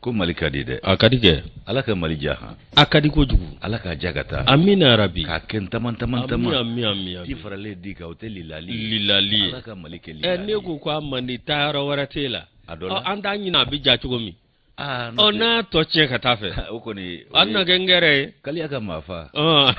Ko Mali ka di dɛ. A ka di kɛ. Ala ka Mali diya han. A ka di kojugu. Ala k'a diya ka taa. Amina yarabi. K'a kɛ taman taman taman. Ami ami ami. Ji faralen di kan o tɛ lilali ye. Lilali ye. Ala ka Mali kɛ lilali ye. Ɛ ne ko ko a man di taa yɔrɔ wɛrɛ t'e la. A dɔ la. Ɔ an t'a ɲini a bɛ ja cogo min. Aa Ɔ n'a tɔ tiɲɛ ka taa fɛ. O kɔni. A na kɛ n gɛrɛ ye. Kaliya ka maa fa. Ɔn.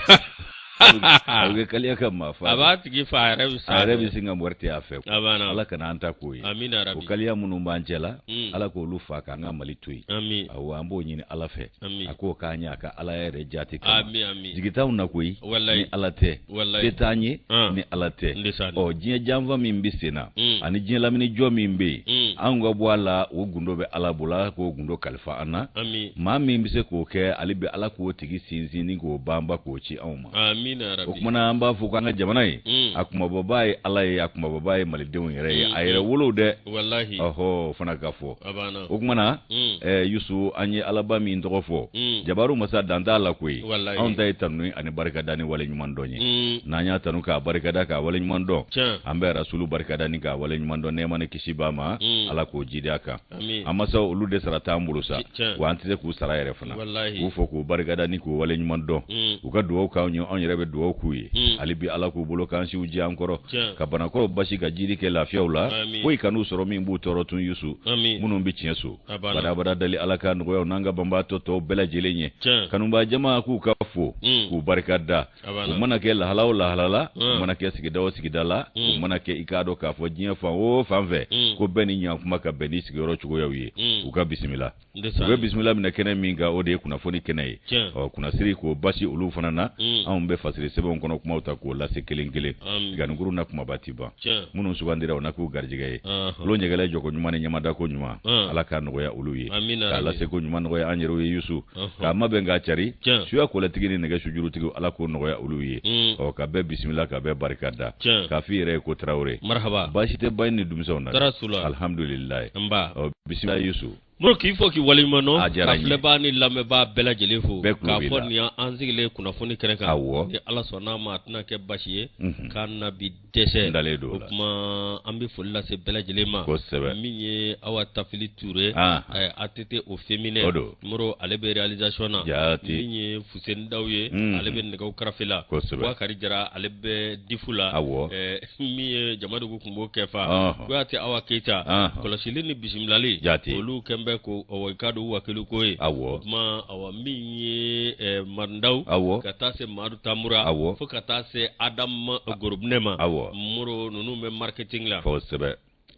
A bɛ kɛ kaliya ka maa fa. A b'a tigi fa a yɛrɛ bɛ sa. A yɛrɛ bɛ sin ka mɔri tɛ a fɛ. A banna. Ala kana an ta k'o ye. Amina yarabi. O kaliya minnu b'an cɛ la. Mm. Ala k'olu fa k'an ka Mali to yen. Ami. Awɔ an b'o ɲini Ala fɛ. Ami. A k'o k'an ye a ka Ala yɛrɛ jate kama. Ami ami. Jigi t'anw na koyi. Walayi. Ni Ala tɛ. Walayi. Se t'an ye. An. Ni Ala tɛ. Ndesan. Ɔ diɲɛ janfa min bɛ sen na. Mm. Ani diɲɛ lamini jɔ min bɛ yen. Mm. Anw ka bɔ a la o gundo bɛ Ala bolo Ala k'o gundo kalifa an na. Ami. Maa min bɛ se k'o kɛ ale bɛ Ala k'o tigi sinsin ni k'o banba k'o ci anw ma. Amina yarabi. O tuma na an b'a fɔ k'an ka jamana ye. Mm. A kumababa ye Ala ye a kumababa ye malidenw yɛrɛ ye Mm, a yɛrɛ wolow dɛ. Walahi. Ɔhɔ o fana ka fɔ. A banna. O tuma na. Mm. Yusu an ye Alaba min tɔgɔ fɔ. Mm. Jabaru masa dan t'a la koyi. Walahi. Anw ta ye tanuni ani barikada ni waleɲuman dɔn ye. Mm. N'an y'a tanu k'a barikada k'a waleɲuman dɔn. Tiɲɛ. An bɛ rasulu barikada ni k'a waleɲuman dɔn nɛɛma ni kisi b'a ma. Mm. Ala k'o jidi a kan. Ami. An masaw olu de sara t'an bolo sa. Tiɲɛ. Wa an tɛ se k'u sara yɛrɛ fana. Walahi. K'u fo k'u barikada ni k'u waleɲuman dɔn. Mm. U ka dugawu k'anw ye anw yɛrɛ bɛ dugawu k'u ye. Mm. Hali bi Ala k'u bolo k'an siw diya an kɔrɔ. Tiɲɛ. Ka banakɔrɔw basi ka jiri kɛ lafiyaw la. Ami. Foyi kan'u sɔrɔ min b'u tɔɔrɔ tun Yusu. Ami. Minnu bɛ tiɲɛ so. A banna. Badabada dali Ala ka nɔgɔya u n'an ka banbaatɔ tɔw bɛɛ lajɛlen ye. Tiɲɛ. Kanubaa jama k'u ka fo. Mm. K'u barika da. A banna. U mana kɛ lahala o lahala la. Mm. U mana kɛ sigida o sigida la. Mm. U mana kɛ i k'a dɔn k'a fɔ diɲɛ fan o fan fɛ. Mm. Ko bɛɛ ni ɲankuma ka bɛn ni sigiyɔrɔ cogoyaw ye. Mm. U ka bisimila. Ndesan. U bɛ bisimila minɛ kɛnɛ min kan o de ye kunnafoni kɛnɛ ye. Tiɲɛ. Ɔ kunnasiri k'o basi olu fana na. Mm. Anw bɛ fasiri sɛbɛnw kɔnɔ kumaw ta k'o lase kelen kelen. Ami. Ganikuru na kumaba ti ban. Tiɲɛ. Minnu sugandira o na k'u garijɛgɛ ye. Ɔhɔn. Olu ɲɛgɛlɛ jɔko ɲuman ni ɲamadako ɲuman. Mm. Ala k'a nɔgɔya olu ye. Amina K'a yarabi. lase ko ɲuman nɔgɔya an yɛrɛw ye Yusu. Ɔhɔn. K'a mabɛn k'a cari. Tiɲɛ. Suya kɔlɛtigi ni nɛgɛ sujurutigiw Ala k'o nɔgɔya olu ye. Mm. Ɔ ka bɛɛ bisimila ka bɛɛ barika da. Tiɲɛ. K'a f'i yɛrɛ ye ko Tarawele. Marhaba. Baasi tɛ ba in ni dumisɛnw na. Tɔɔrɔ s'u la. Alhamdulilayi. Nba. Ɔ bisimila Yusu. Moro k'i fo k'i waleɲuman dɔn A diyara ka n ye. filɛbaa ni lamɛnbaa bɛɛ lajɛlen fo Bɛɛ tulo k'a b'i fɔ la. nin y'an sigilen kunnafoni kɛnɛ kan Awɔ. ni Ala sɔnn'a ma a tɛna kɛ basi ye Mhm. k'an na bi dɛsɛ N dalen don o o la. tuma an bɛ foli lase bɛɛ lajɛlen ma Kosɛbɛ. min ye Awa Tafili Ture Ah. ATT au féminin O don. Moro ale bɛ réalisation na Jaati. min ye Fuseni Daw ye Mhm. ale bɛ nɛgɛw karafe la Kosɛbɛ. Bubakari Jara ale bɛ difu la Awɔ. min ye Jamadugu kun b'o kɛfa Ɔhɔn. Kuyate Awa Keyita Ɔhɔn. kɔlɔsili ni bisimilali Jaati. olu kɛn bɛ ko ɔwɔ i ka don wakilu ko ye Awɔ. o tuma awa min ye Marindaw Awɔ. ka taa se Madu Tamura Awɔ. fo ka taa se Adam Gorobinɛ ma Awɔ. Moro ninnu bɛ marketing la Kosɛbɛ.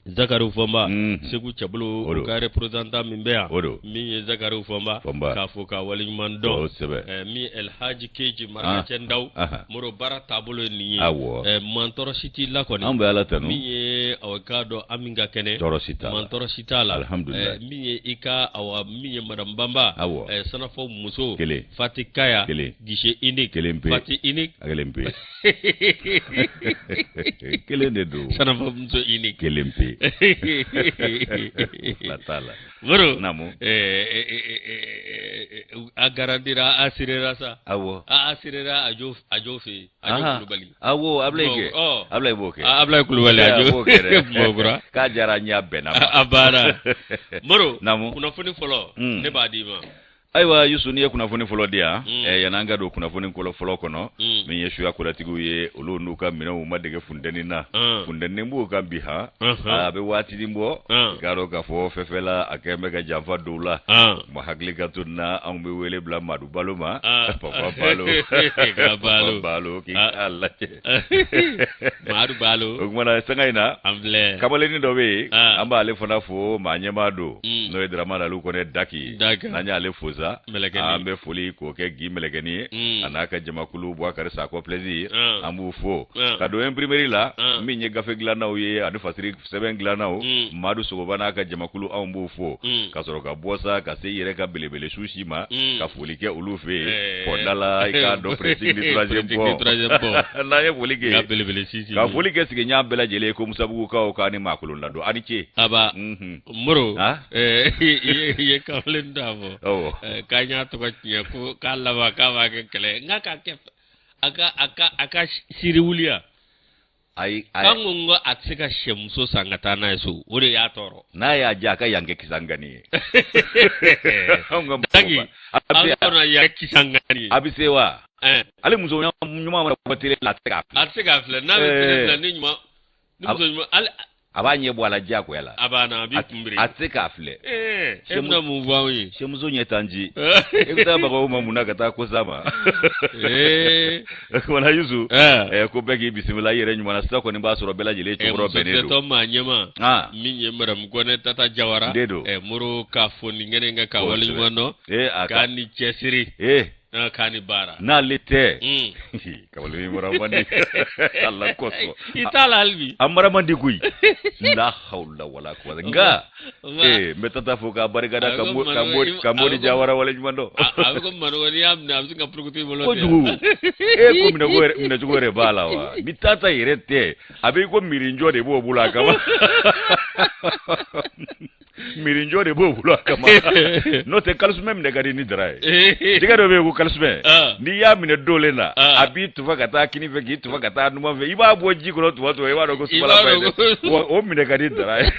Zakari Fɔnba Mhm. Segu Cɛbolo O don. u ka représentant min bɛ yan O don. min ye Zakari Fɔnba Fɔnba. k'a fo k'a waleɲuman dɔn Kosɛbɛ. Min ye Elhaji Keji Marakacɛ Ndaw Ahan. Moro baara taabolo ye nin ye Awɔ. Mantɔrɔ si t'i la kɔni An bɛ Ala tanu. min ye awa k'a dɔn Ami ka kɛnɛ Tɔɔrɔ si t'a la. mantɔrɔ si t'a la Alhamdulilayi. Min ye i ka awa min ye madame Banba Awɔ. Sanafɔ muso Kelen. Fati Kaya Kelen. guichet unique Kelen pe. Fati unique A kelen pe. Kelen de don. Sanafɔ muso unique Kelen pe. Fila t'a la. Moro Naamu. A garantira a assurera sa Awɔ. a assurera a jo a jo fɛ yen a jo Ahan. Kulubali Awɔ Abulayi kɛ. Ɔ. Abulayi b'o kɛ. A- Abulayi Kulubali a A jo b'o kɛ dɛ. Mɔgɔkura K'a diyara n ye a bɛnna ma. a baara Moro Naamu. kunnafoni fɔlɔ Mm. ne b'a d'i ma Ayiwa Yusu n'i ye kunnafoni fɔlɔ di yan Mm. yan'an ka don kunnafoni kɔlɔ fɔlɔ kɔnɔ Mm. min ye suya kolatigiw ye olu n'u ka minɛnw ma dege funteni na Mm. funteni b'u kan bi han Unhun. a bɛ waatinin bɔ Mm. i k'a dɔn k'a fɔ fɛfɛ la a kɛn bɛ ka janfa dɔw la Ah. ma hakili ka to nin na anw bɛ wele bila Madu Balo ma Ah. Papa Balo Ka Balo. Papa Balo k'i Ah. k'a lajɛ Madu Balo o tuma na sanga in na an filɛ kamalennin dɔ bɛ yen Ah. an b'ale fana fo maa ɲɛmaa don Mm. n'o ye Dramane Alu Kɔnɛ Daki ye Daki. n'an y'ale fo sa Mɛlɛkɛnin. an bɛ foli k'o kɛ Gi Mɛlɛkɛnin ye Mm. a n'a ka jamakulu Bubakari Sakɔ Plaisir Ah. an b'u fo Ah. ka don imprimerie la Ah. min ye gafe dilannaw ye ani fasiri sɛbɛn dilannaw Mm. Madu Sogoba n'a ka jamakulu anw b'u fo Mm. ka sɔrɔ ka bɔ sa ka se i yɛrɛ ka belebele su si ma Mm. ka foli kɛ olu fɛ yen Eh. pɔnda la i k'a dɔn pressing ni troisième Pressing ni troisième pont. n'an ye foli kɛ Ka belebele sisi ka foli kɛ sigiɲɔgɔn bɛɛ lajɛlen ye ko Musabugukaw k'a ni maakolon ladon a ni ce aba Mhm. Moro Ah? i ye kamalen dɔ fɔ Awɔ. K'an y'a tɔgɔ tiɲɛ ko k'a laban k'a b'a kɛ kɛlɛ ye nka k'a kɛ a ka a ka a ka siri wuliya Ayi, K'an ko n ko a tɛ se ka sɛmuso san ka taa n'a ye so, o de y'a tɔɔrɔ. N'a y'a diya, a ka yan kɛ Kisangani ye. Anw ka Dagi, mɔgɔba. A an bɛ kɔnɔ yan Kisangani ye. A bɛ se wa? Ɛn. Ale muso ɲuman mana bɔ télé la, a tɛ se k'a filɛ. A tɛ se k'a filɛ, n'a bɛ télé filɛ ni ɲuman ni muso ɲuman hali A b'a ɲɛ bɔ a la diyagoya la. A banna, a b'i kunbiri. A tɛ se k'a filɛ. Ee, e bɛna mun fɔ anw ye? Sɛmuso ɲɛ t'an ci. E bɛ taa baga o ma mun na ka taa ko s'a ma? Ee. Wala Yusu. Ɛɛ. Ko bɛɛ k'i bisimila i yɛrɛ ɲuman na. Sisan kɔni b'a sɔrɔ bɛɛ lajɛlen cɛkɔrɔ bɛnnen don. Musokisɛtɔ maa ɲɛma. Ah. Min ye Madamu Kɔnɛ Tata Jawara. De don. Moro k'a fo nin kɛnɛ in kan ka waleɲuman dɔn. Ee, a ka. K'a ni cɛsiri. Ee. K'a ni baara. N'ale tɛ. Kamalen mara man di. Ala kosɔn. I t'a la hali bi. A mara man di koyi. La hawla wala quwwata. Nka ee, n bɛ Tata fo k'a barikada, ka Mori Jawara waleɲuman dɔn. A bɛ ko manɔgɔ, n'i y'a minɛ, a bɛ se ka purukutu i bolo. Kojugu. E ko minɛcogo yɛrɛ b'a la wa. Ni Tata yɛrɛ tɛ, a bɛ i ko mirinjɔ de b'o bolo a kama. Mirinjɔ de b'o bolo a kama, n'o tɛ kalisumɛ minɛ ka di ni dara ye. Jɛgɛ dɔ bɛ yen ko kalisumɛ, n'i y'a minɛ dolen na, a b'i tufa ka taa kini fɛ, k'i tufa ka taa numan fɛ, i b'a bɔ ji kɔnɔ tuma tuma, i b'a dɔn ko sumala ba ye dɛ. Wa o minɛ ka di dara ye.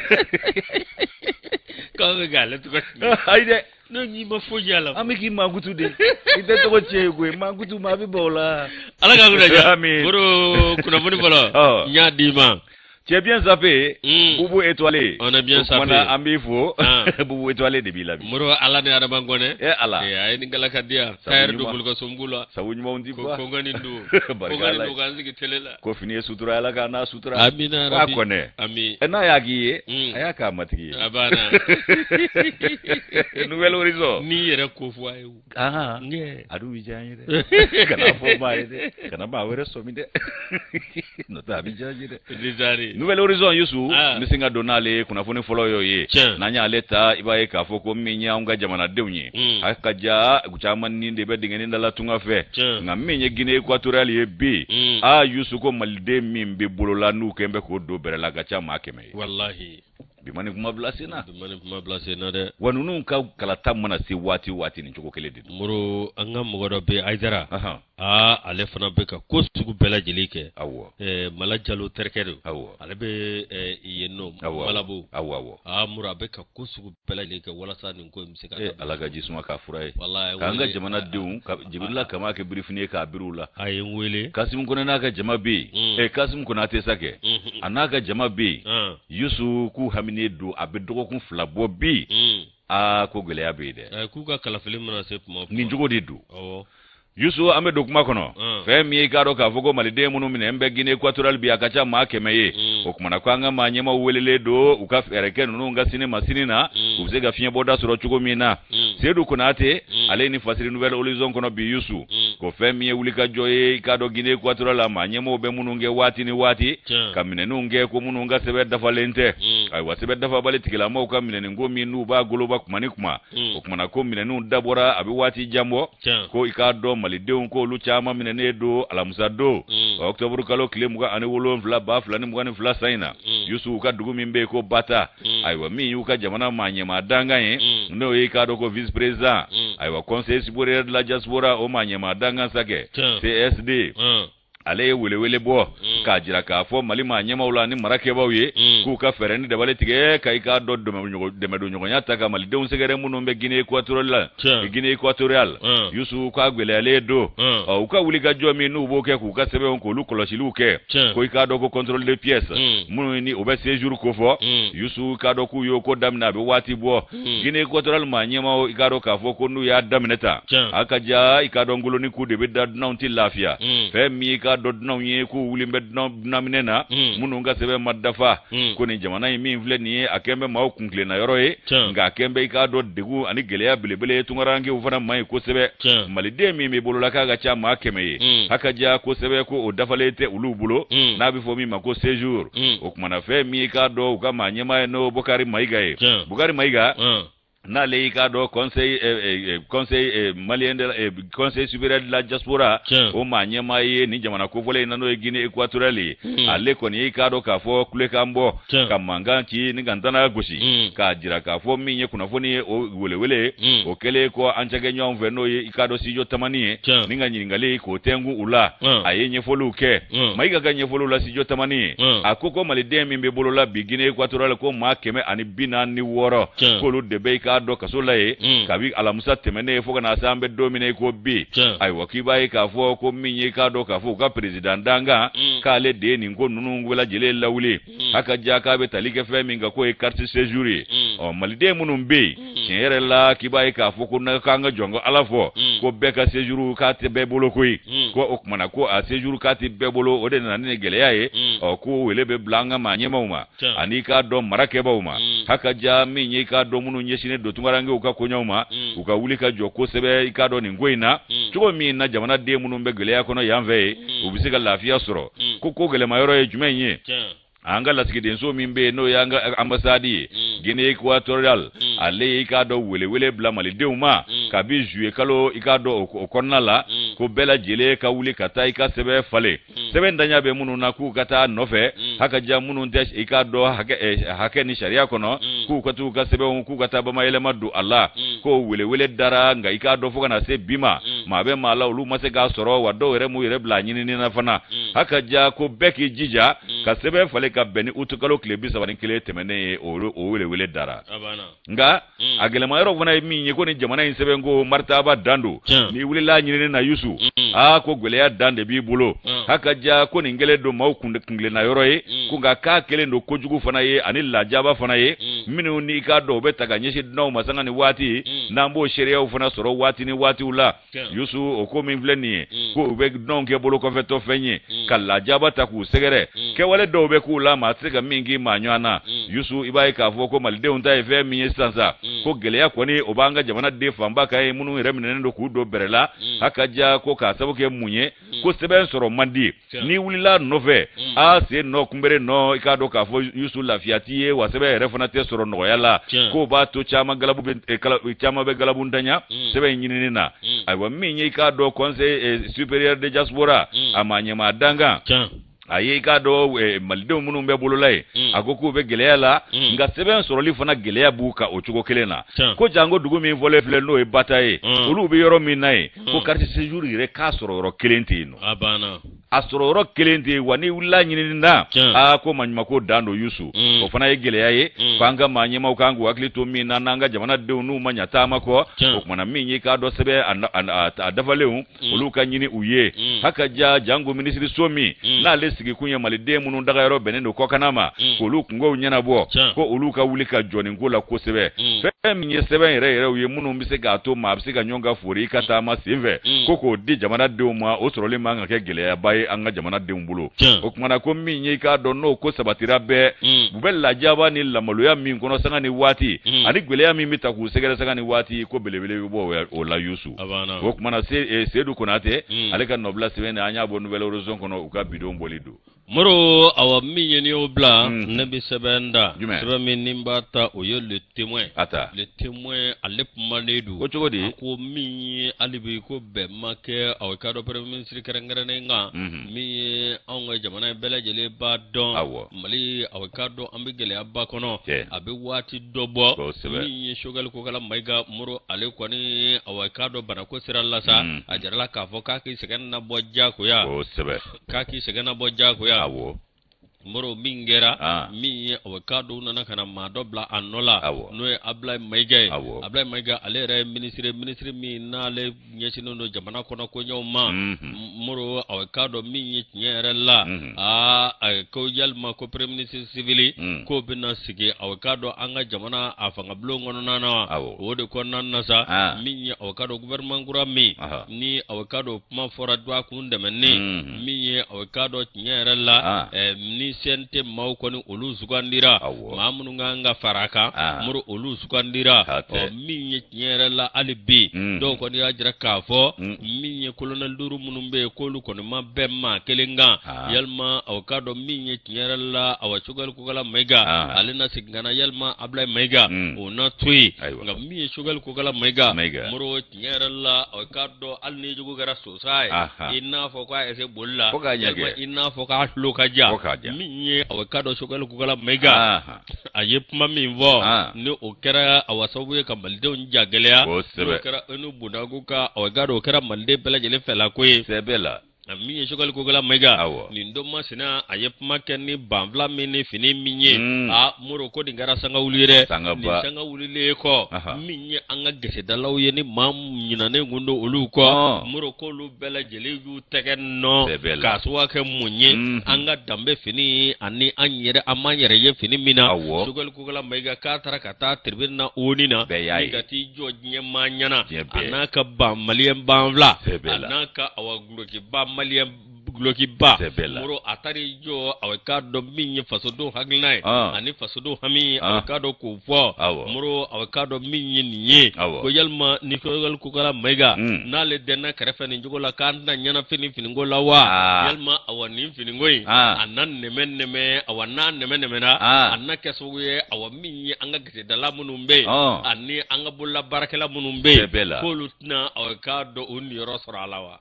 K'aw bɛ k'ale tɔgɔ tiɲɛ. Ayi dɛ. Ne n'i ma foyi y'a la. An bɛ k'i mankutu de, i tɛ tɔgɔ tiɲɛ ye koyi, mankutu maa bɛ ban o la. Ala k'an kunna diya. Amin. Moro, kunnafoni fɔlɔ. N y'a d'i ma. Tu es bien sapé. Boubou étoilé. On est bien sapé. O kumana an b'i fo. Boubou étoilé de b'i la bi. Moro, Ala ni Adama Gɔnɛ. Eh Ala. Eh, a ye nin gala ka di yan. Tailleur don bolo ka somugu la. Sabu ɲumanw di ba. Ko n ka nin don. Barika Ko n ka Ala nin don k'an sigi télé la. Ko fini ye sutura, Ala k'an n'a sutura. Amina K'a rabi. kɔnɛ. Ami. N'a y'a k'i ye, a y'a k'a matigi ye. A banna. Nouvel Horizon. N'i yɛrɛ ko fɔ a ye o. Ahan. Nge. A dun bɛ diya n ye dɛ. Kana fɔ maa ye dɛ. Kana maa wɛrɛ sɔmi dɛ. N'o tɛ a bɛ diya n ye dɛ. Nizari. Nouvel Horizon Yusu, Ah. n bɛ sin ka don n'ale ye, kunnafoni fɔlɔ y'o ye. Tiɲɛ. N'an y'ale ta, i b'a ye k'a fɔ ko min ye anw ka jamanadenw ye. A ka ja caman ni de bɛ dingɛnin da la tunga fɛ. Tiɲɛ. Nka min ye Guinée équatoriale ye bi. Aa Yusu, ko maliden min bɛ bolo la n'u kɛn bɛ k'o don bɛrɛ la, a ka ca maa 100 ye. Walahi. Bi ma ni kuma bila sen na. Bi ma ni kuma bila sen na dɛ. Wa ninnu ka kalata mana se waati o waati, nin cogo kelen de don. Moro, an ka mɔgɔ dɔ bɛ yen, Ayidara. Ahan. Aa, ale fana bɛ ka ko sugu bɛɛ lajɛlen kɛ. Awɔ. Mala Jalo terikɛ don. Awɔ. Ale bɛ yen nɔ. Awɔ. Malabo. Awɔ, awɔ. Aa Moro, a bɛ ka ko sugu bɛɛ lajɛlen kɛ walasa nin ko in bɛ se ka. Ala ka ji suma k'a fura ye. Walahi. K'an ka jamanadenw ka Jibirila Kama kɛ birifini ye k'a biri u la. A ye n wele. Kasimu Kɔnɛ n'a ka jama bɛ yen. Kasimu Konate sa kɛ. A n'a ka jama bɛ yen. Yusu, k'u haminen don, a bɛ dɔgɔkun 2 bɔ bi. Aa, ko gɛlɛya bɛ yen dɛ. K'u ka kalafili mana se tuma o tuma. Nin cogo de don. Awɔ. Yusu, an bɛ don kuma kɔnɔ. Fɛn min ye, i k'a dɔn k'a fɔ ko maliden minnu minɛ n bɛ Guinée équatoriale bi, a ka ca maa 100 ye. O kumana ko an ka maa ɲɛmaw welelen don u ka fɛɛrɛ kɛ ninnu ka sini ma sini na, u bɛ se ka fiɲɛbɔda sɔrɔ cogo min na. Seydou Konate, ale ni fasiri Nouvel Horizon kɔnɔ bi Yusu, ko fɛn min ye wulikajɔ ye, i k'a dɔn Guinée équatoriale la, maa ɲɛmaw bɛ minnu kɛ waati ni waati, ka minɛniw kɛ ko minnu ka sɛbɛn dafalen tɛ. Ayiwa, sɛbɛn dafabali tigilamaw ka minɛni ko min n'u b'a goloba kuma ni kuma. O kumana ko minɛniw dabɔra a bɛ waati jan bɔ. Ko i k'a dɔn malidenw ko olu caman minɛnen don alamisa don, octobre kalo tile 27 2022 san in na. Yusu, u ka dugu min bɛ yen ko Bata, ayiwa, min y'u ka jamana maa ɲɛmaa dankan ye, n'o ye i k'a dɔn ko vice président, ayiwa, conseil supérieur de la diaspora, o maa ɲɛmaa dankan sa kɛ, CSD, ale ye welewele bɔ k'a jira k'a fɔ Mali maa ɲɛmaw la ni marakɛbaw ye, k'u ka fɛɛrɛ ni dabali tigɛ ka i k'a dɔn dɛmɛdonɲɔgɔnya ta ka malidenw sɛgɛrɛ minnu bɛ Guinée équatoriale la. Guinée équatoriale, Yusu, k'a gɛlɛyalen don. Ɔ, u ka wulikajɔ min n'u b'o kɛ k'u ka sɛbɛnw k'olu kɔlɔsiliw kɛ, ko i k'a dɔn ko contrôle de pièces minnu ni o bɛ séjour kofɔ, Yusu, k'a dɔn k'u y'o ko daminɛ a bɛ waati bɔ. Guinée équatoriale maa ɲɛmaw, i k'a dɔn k'a fɔ ko n'u y'a daminɛ ta, a ka ja i k'a dɔn ngoloni ku de bɛ da, dunanw tɛ lafiya. Fɛn min i k'a dɔn dunanw ye k'u wulilen bɛ dunanminɛ na, minnu ka sɛbɛn ma dafa, ko nin jamana in min filɛ nin ye, a kɛn bɛ maaw kuntilenna yɔrɔ ye, nka a kɛn bɛ i k'a dɔn degun ani gɛlɛya belebele ye tunkarankew fana ma ye kosɛbɛ. Maliden min bɛ bolola k'a ka ca maa 100 ye, a ka ja kosɛbɛ ko o dafalen tɛ olu bolo, n'a bɛ fɔ min ma ko séjour. O kumana fɛn min i k'a dɔn u ka maa ɲɛmaa ye, n'o Bukari Mayiga ye. Bukari Mayiga, N'ale y'i k'a dɔn conseil malien de conseil supérieur de la diaspora, o maa ɲɛmaa ye nin jamana kofɔlen in na, n'o ye Guinée équatoriale ye, ale kɔni y'i k'a dɔn k'a fɔ kulekan bɔ ka mankan ci ni ka ntana gosi k'a jira k'a fɔ min ye kunnafoni ye, o welewele o kɛlen kɔ an cakɛɲɔgɔn fɛ, n'o ye i k'a dɔn Studio Tamani ye, ni ka ɲininkali k'o tɛnku u la, a ye ɲɛfɔliw kɛ. Mayiga ka ɲɛfɔliw la Studio Tamani ye, a ko ko maliden min bɛ bolo la bi Guinée équatoriale, ko maa 146, k'olu de bɛ i k'a dɔn kaso la yen kabi alamisa tɛmɛnen fo ka na se an bɛ don min na i ko bi. Ayiwa, k'i b'a ye k'a fɔ ko min ye i k'a dɔn k'a fɔ u ka président dankan, k'ale de ye nin ko ninnu bɛɛ lajɛlen lawuli. A ka ja k'a bɛ tali kɛ fɛn min kan, k'o ye carte séjour ye. Ɔ, maliden minnu bɛ yen, tiɲɛ yɛrɛ la, k'i b'a ye k'a fɔ ko k'an ka jɔn ko Ala fɔ ko bɛɛ ka séjour k'a tɛ bɛɛ bolo koyi. Ko o tuma na ko a séjour k'a tɛ bɛɛ bolo, o de nana ni gɛlɛya ye. Ɔ, ko wele bɛ bila an ka maa ɲɛmaaw ma ani k'a dɔn marakɛbaw ma, haka ja min ye i k'a dɔn minnu ɲɛsinnen don tunkarankew ka koɲɛw ma, u ka wuli ka jɔ kosɛbɛ i k'a dɔn nin ko in na, cogo min na jamanaden minnu bɛ gɛlɛya kɔnɔ yan fɛ yen, u bɛ se ka lafiya sɔrɔ. Ko ko gɛlɛma yɔrɔ ye jumɛn ye? An ka lasigidenso min bɛ yen, n'o y'an ka ambassade ye Guinée équatoriale, ale ye i k'a dɔn welewele bila malidenw ma kabi juillet kalo i k'a dɔn o kɔnɔna la, ko bɛɛ lajɛlen ka wuli ka taa i ka sɛbɛn falen, sɛbɛn daɲa bɛ minnu na, k'u ka taa nɔfɛ. Haka ja minnu tɛ i k'a dɔn hakɛ ni sariya kɔnɔ, k'u ka t'u ka sɛbɛnw, k'u ka taa bamayɛlɛma don a la. Ko welewele dara, nka i k'a dɔn fo ka na se bi ma, maa bɛ maa la, olu ma se k'a sɔrɔ wa dɔw yɛrɛ m'u yɛrɛ bila a ɲinini na fana. Haka ja ko bɛɛ k'i jija ka sɛbɛn falen ka bɛn ni utukalo tile 31 tɛmɛnen ye, o welewele dara. Nka a gɛlɛma yɔrɔ fana ye min ye, ko ni jamana in sɛbɛn ko maritaba dan don, n'i wulila ɲinini na, Yusu, aa, ko gɛlɛya dan de b'i bolo. Haka ja ko nin kɛlen don maaw kuntilenna yɔrɔ ye, ko nka k'a kɛlen don kojugu fana ye ani lajaba fana ye, minnu ni i k'a dɔn u bɛ ta ka ɲɛsin dunanw ma sanga ni waati, n'an b'o seereyaw fana sɔrɔ waati ni waatiw la. Yusu, o ko min filɛ nin ye, ko u bɛ dunanw kɛ bolokɔfɛtɔ fɛn ye ka lajaba ta k'u sɛgɛrɛ, kɛwale dɔw bɛ k'u la, maa tɛ se ka min k'i maa ɲɔgɔn na. Yusu, i b'a ye k'a fɔ ko malidenw ta ye fɛn min ye sisan sa, ko gɛlɛya kɔni o b'an ka jamana den fanba kan ye, minnu yɛrɛ minɛnen don k'u don bɛrɛ la. Haka ja ko k'a sababu kɛ mun ye? Ko sɛbɛn sɔrɔ man di. N'i wulila nɔfɛ, a sen nɔ kunbere nɔ, i k'a dɔn k'a fɔ Yusu, lafiya t'i ye wa sɛbɛn yɛrɛ fana tɛ sɔrɔ nɔgɔya la. K'o b'a to caman galabu bɛ caman bɛ galabu ntanya sɛbɛn in ɲinini na. Ayiwa, min ye i k'a dɔn conseil supérieur de diaspora, a maa ɲɛmaa dankan, a ye i k'a dɔn malidenw minnu bɛ bolola ye, a ko k'u bɛ gɛlɛya la, nka sɛbɛn sɔrɔli fana gɛlɛya b'u kan o cogo kelen na. Ko janko dugu min fɔlen filɛ, n'o ye Bata ye, olu bɛ yɔrɔ min na yen, ko carte séjour yɛrɛ k'a sɔrɔ yɔrɔ kelen tɛ yen nɔ. A banna. A sɔrɔ yɔrɔ kelen tɛ yen wa n'i wulila ɲinini na, aa, ko maɲumanko dan don, Yusu. O fana ye gɛlɛya ye k'an ka maa ɲɛmaaw kan k'u hakili to min na, n'an ka jamanadenw n'u ma ɲa taama kɔ. O kumana min ye k'a dɔn sɛbɛn a dafalenw, olu ka ɲini u ye. Haka ja janko minisiriso min n'ale sigikun ye maliden minnu dagayɔrɔ bɛnnen don kɔkanna ma, k'olu kunkow ɲɛnabɔ, ko olu ka wuli ka jɔ nin ko la kosɛbɛ. Fɛn min ye sɛbɛn yɛrɛ yɛrɛw ye, minnu bɛ se k'a to maa bɛ se ka ɲɔgɔn ka fori i ka taama senfɛ, ko k'o di jamanadenw ma, o sɔrɔli man ka kɛ gɛlɛyaba ye an ka jamanadenw bolo. O kumana ko min ye i k'a dɔn n'o ko sabatira bɛɛ, u bɛ lajaba ni lamaloya min kɔnɔ sanga ni waati, ani gɛlɛya min bɛ ta k'u sɛgɛrɛ sanga ni waati, ko belebele bɛ bɔ o la, Yusu. O kumana Sedu Konatɛ, ale ka nɔbila sɛbɛn na, an y'a bɔ Nouvel Horizon kɔnɔ, u ka bidon bɔli don. Moro, awa, min ye n'i y'o bila, ne bɛ sɛbɛn da, sɛbɛn min ni n b'a ta, o ye Le Témoin. A ta. Le Témoin, ale kumalen don. Ko cogo di? A ko min ye hali bi ko bɛn ma kɛ, awa, i k'a dɔn premier ministre kɛrɛnkɛrɛnnen kan, min ye anw ka jamana in bɛɛ lajɛlen b'a dɔn. Mali, awa, i k'a dɔn an bɛ gɛlɛyaba kɔnɔ. A bɛ waati dɔ bɔ. Min ye Choguel Kokala Mayiga, Moro, ale kɔni, awa, i k'a dɔn banako sira la sa, a jirala k'a fɔ k'a k'i sɛgɛn nabɔ diyagoya. K'a k'i sɛgɛn nabɔ diyagoya. Moro, min kɛra min ye, awa, k'a dɔn u nana ka na maa dɔ bila a nɔ la, n'o ye Abulayi Mayiga ye. Abulayi Mayiga, ale yɛrɛ ye minisiri, minisiri min n'ale ɲɛsinnen don jamana kɔnɔ koɲɛw ma. Moro, awa, k'a dɔn min ye tiɲɛ yɛrɛ la, aa, ko yalima ko premier ministre civil k'o bɛna sigi, awa, k'a dɔn an ka jamana a fangabulon kɔnɔna na wa? O de kɔnɔna na sa, min ye, awa, k'a dɔn gouvernement kura min ni, awa, k'a dɔn kuma fɔra dɔgɔkun tɛmɛnen, min ye, awa, k'a dɔn tiɲɛ yɛrɛ la, ni CNT maaw kɔni olu sugandira maa minnu kan ka fara a kan moro olu sugandira ɔ min ye tiɲɛ yɛrɛ la hali bi dɔw kɔni y'a jira k'a fɔ min ye kolonɛli duuru minnu bɛ yen k'olu kɔni ma bɛn maa kelen kan yalima aw k'a dɔn min ye tiɲɛ yɛrɛ la awa Choguel Kokala Mayiga ale na segin ka na yalima Abulayi Mayiga o na to yen nka min ye Choguel Kokala Mayiga moro tiɲɛ yɛrɛ la aw k'a dɔn hali ni jugu kɛra sosa ye i n'a fɔ k'a se boli la i n'a fɔ k'a tulo ka jan min ye aw k'a dɔn Choguel Kokala Mayiga a ye kuma min fɔ ni o kɛra awa sababu ye ka malidenw ja gɛlɛya n'o kɛra ONU bunakun kan aw k'a dɔn o kɛra maliden bɛɛ lajɛlen fɛlako ye sɛbɛ la min ye Choguel Kokala Mayiga nin don masina a ye kuma kɛ ni banfula min ni fini min ye a moro ko nin kɛra sanga wuli ye dɛ nin sanga wulilen kɔ min ye an ka gesedalaw ye ni maa ɲinanen kun don olu kɔ moro k'olu bɛɛ lajɛlen y'u tɛgɛ nɔ k'a sababu kɛ mun ye an ka danbe fini ani an yɛrɛ an m'an yɛrɛ ye fini min na Choguel Kokala Mayiga k'a taara ka taa tribune na ONU na ka t'i jɔ diɲɛ maa ɲɛna a n'a ka ban maliyɛn banfula a n'a ka awa dulokiba maliyɛn dulokiba moro a taar'i jɔ aw k'a dɔn min ye fasodenw hakilina ye ani fasodenw hami aw k'a dɔn k'o fɔ moro aw k'a dɔn min ye nin ye ko yalima ni Choguel Kokala Mayiga n'ale dɛnna kɛrɛfɛ nin cogo la k'an tɛna ɲɛnafin nin finiko la wa yalima awa nin finiko in a na nɛmɛ nɛmɛ awa n'a nɛmɛ nɛmɛna a na kɛ sababu ye awa min ye an ka gesedala minnu bɛ yen ani an ka bolola baarakɛla minnu bɛ yen k'olu tɛna aw k'a dɔn u niyɔrɔ sɔrɔ a la wa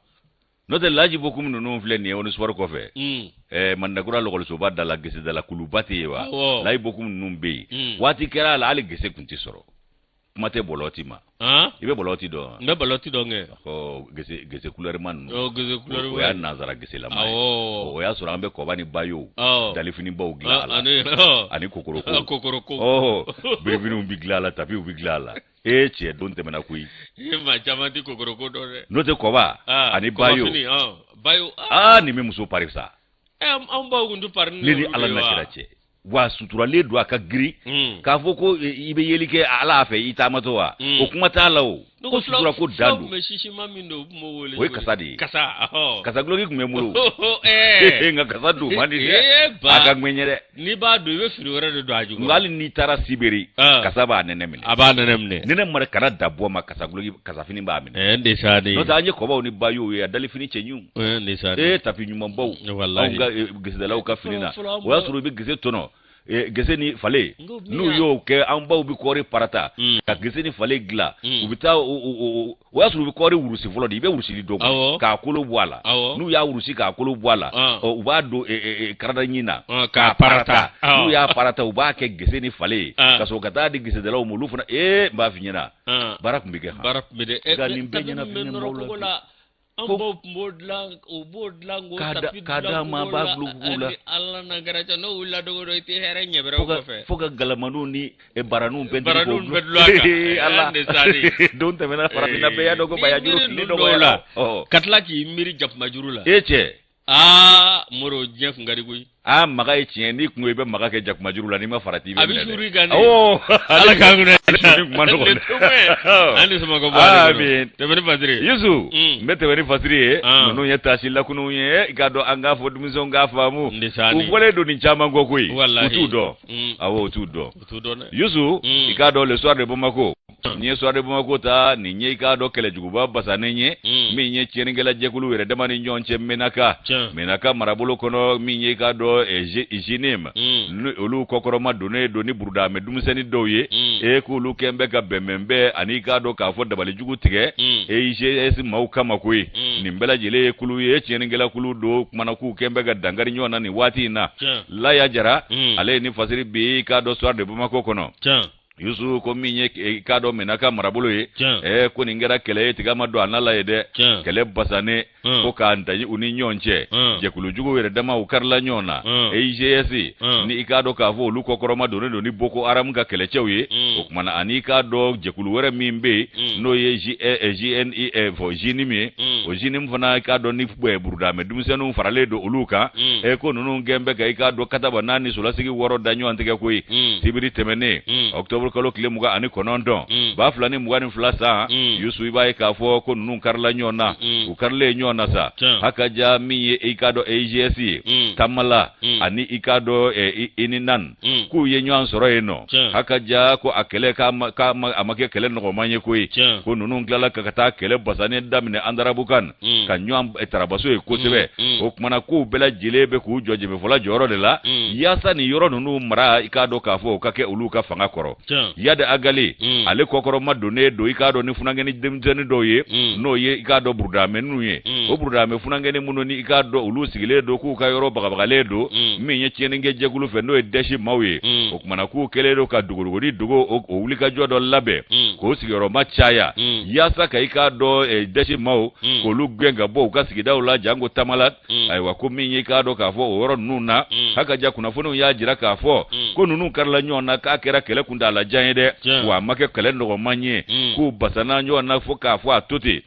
n'o tɛ Laji Bokum ninnu filɛ nin ye Omnisports kɔfɛ Madinakura lɔkɔlisoba da la gesedala kuluba tɛ yen wa Laji Bokum ninnu bɛ yen waati kɛra a la hali gese tun tɛ sɔrɔ kuma tɛ bɔlɔti ma i bɛ bɔlɔti dɔn n bɛ bɔlɔti dɔn kɛ gese gese kulɛrima ninnu o y'a nansara geselama ye o y'a sɔrɔ an bɛ kɔba ni bayo dalifinibaw dilan a la ani kokoroko kokoroko birifiniw bɛ dilan a la tapiw bɛ dilan a la ee cɛ don tɛmɛna koyi e maa caman tɛ kokoroko dɔn dɛ n'o tɛ kɔba ani bayo bayo aa nin bɛ muso pari sa anw baw tun tɛ pari ne ni ala n'a kira cɛ wa suturalen don a ka girin k'a fɔ ko i bɛ yeli kɛ ala fɛ i taamatɔ wa o kuma t'a la o ko sutura ko dan don bɛ sisima min don u tun b'o wele o ye kasa de ye kasa kasa duloki tun bɛ n bolo nka kasa don man di dɛ a ka ŋɛɲɛ dɛ n'i b'a don i bɛ fini wɛrɛ de don a jukɔrɔ nka hali n'i taara Siberi kasa b'a nɛnɛ minɛ a b'a nɛnɛ minɛ nɛnɛ mara kana da bɔ ma kasa duloki kasafini b'a minɛ n de sa de n'o tɛ an ye kɔbaw ni bayow ye a dalifini cɛɲiw n de sa de tapi ɲumanbaw anw ka gesedalaw ka fini na o y'a sɔrɔ i bɛ gese tɔnɔ gese ni fale n'u y'o kɛ an baw bɛ kɔɔri parata ka gese ni fale dilan u bɛ taa o y'a sɔrɔ u bɛ kɔɔri wurusi fɔlɔ de i bɛ wurusili dɔn k'a kolo bɔ a la n'u y'a wurusi k'a kolo bɔ a la u b'a don karadaɲin na k'a parata n'u y'a parata u b'a kɛ gese ni fale ye ka sɔrɔ ka taa di gesedalaw ma olu fana ee n b'a f'i ɲɛna baara tun bɛ kɛ baara tun bɛ dɛ nka nin bɛɛ ɲɛnafin la an baw tun b'o dilan u b'o dilan k'o tapi k'a d'a ma a b'a dulon kogo la ni ala n'a kira cɛ n'o wulila don o don i tɛ hɛrɛ ɲɛ bɛrɛ o kɔfɛ fo ka galamaniw ni baraninw bɛɛ baraninw bɛɛ dulon a kan ala don tɛmɛna farafinna bɛɛ y'a dɔn ko bayajuru tile dɔgɔyara ka tila k'i miiri jakumajuru la e cɛ aa moro diɲɛ kun ka di koyi aa maga ye tiɲɛ n'i kun ko i bɛ maga kɛ jakumajuru la n'i ma farati i bɛ a bɛ suuru i kan de ala k'an kunna ni kuma nɔgɔn dɛ an ni sama ka bɔ ale kɔnɔ tɛmɛ ni fasiri ye Yusu n bɛ tɛmɛ ni fasiri ye ninnu ye taasi lakununw ye i k'a dɔn an k'a fɔ denmisɛnw k'a faamu u bɔlen don nin caman kɔ koyi u t'u dɔn awɔ u t'u dɔn Yusu i k'a dɔn le soir de Bamako n'i ye soir de Bamako ta nin ye i k'a dɔn kɛlɛjuguba basanen ye min ye tiɲɛnikɛla jɛkulu yɛrɛ dama ni ɲɔgɔn cɛ Menaka Menaka marabolo kɔnɔ min ye i k'a dɔn JNIM olu kɔkɔrɔma donnen don ni burudamɛ denmisɛnnin dɔw ye e k'olu kɛn bɛ ka bɛnbɛnbɛn ani i k'a dɔn k'a fɔ dabalijugu tigɛ EIGS maaw kama koyi nin bɛɛ lajɛlen ye kulu ye tiɲɛnikɛla kulu don kumana k'u kɛn bɛ ka dankari ɲɔgɔn na nin waati in na Laya Jara ale ye nin fasiri bi i k'a dɔn soir de Bamako kɔnɔ Yusu ko min ye i k'a dɔn Menaka marabolo ye ɛɛ ko nin kɛra kɛlɛ ye tiga ma don a na la ye dɛ kɛlɛ basanen ko k'a daji u ni ɲɔgɔn cɛ jɛkulujugu yɛrɛ dama u karila ɲɔgɔn na EIGS ni i k'a dɔn k'a fɔ olu kɔkɔrɔma donnen don ni Boko Haram ka kɛlɛcɛw ye o tuma na ani i k'a dɔn jɛkulu wɛrɛ min bɛ yen n'o ye JNI fɔ JNIM ye o JNIM fana i k'a dɔn ni burudamɛ denmisɛnninw faralen don olu kan ɛ ko ninnu kɛn bɛ ka i k'a dɔn kataba naani solasigi wɔɔrɔ da ɲɔgɔn tigɛ koyi sibiri tɛmɛnen octobre kalo tile 29 2022 san Yusu i b'a ye k'a fɔ ko ninnu karila ɲɔgɔn na u karilen ɲɔgɔn na sa haka ja min ye i k'a dɔn EIGS ye Tamala ani i k'a dɔn Ininan k'u ye ɲɔgɔn sɔrɔ yen nɔ haka ja ko a kɛlɛ k'a a ma kɛ kɛlɛ nɔgɔman ye koyi ko ninnu tilala ka taa kɛlɛ basannen daminɛ Andarabukan ka ɲɔgɔn tarabaso yen kosɛbɛ o tuma na k'u bɛɛ lajɛlen bɛ k'u jɔ jɛmɛfɔla jɔyɔrɔ de la yaasa nin yɔrɔ ninnu mara i k'a dɔn k'a fɔ o ka kɛ olu ka fanga kɔrɔ Iyad Ag Ghali ale kɔkɔrɔmadonnen don i k'a dɔn ni funankɛni denmisɛnnin dɔw ye n'o ye i k'a dɔn burudamɛninw ye o burudamɛ funankɛni minnu ni i k'a dɔn olu sigilen don k'u ka yɔrɔ bagabagalen don min ye tiɲɛnikɛ jɛkulu fɛ n'o ye Daesh maaw ye o tuma na k'u kɛlen don ka dogodogoni dogo o wulikajɔ dɔ labɛn k'o sigiyɔrɔma caya yaasa ka i k'a dɔn Daesh maaw k'olu gɛn ka bɔ u ka sigidaw la janko Tamala ayiwa ko min ye k'a dɔn k'a fɔ o yɔrɔ ninnu na haka ja kunnafoniw y'a jira k'a fɔ ko ninnu karila ɲɔgɔn na k'a kɛra kɛlɛ kuntaala jan ye dɛ wa a ma kɛ kɛlɛ nɔgɔman ye k'u basana ɲɔgɔn na fo k'a fɔ a to ten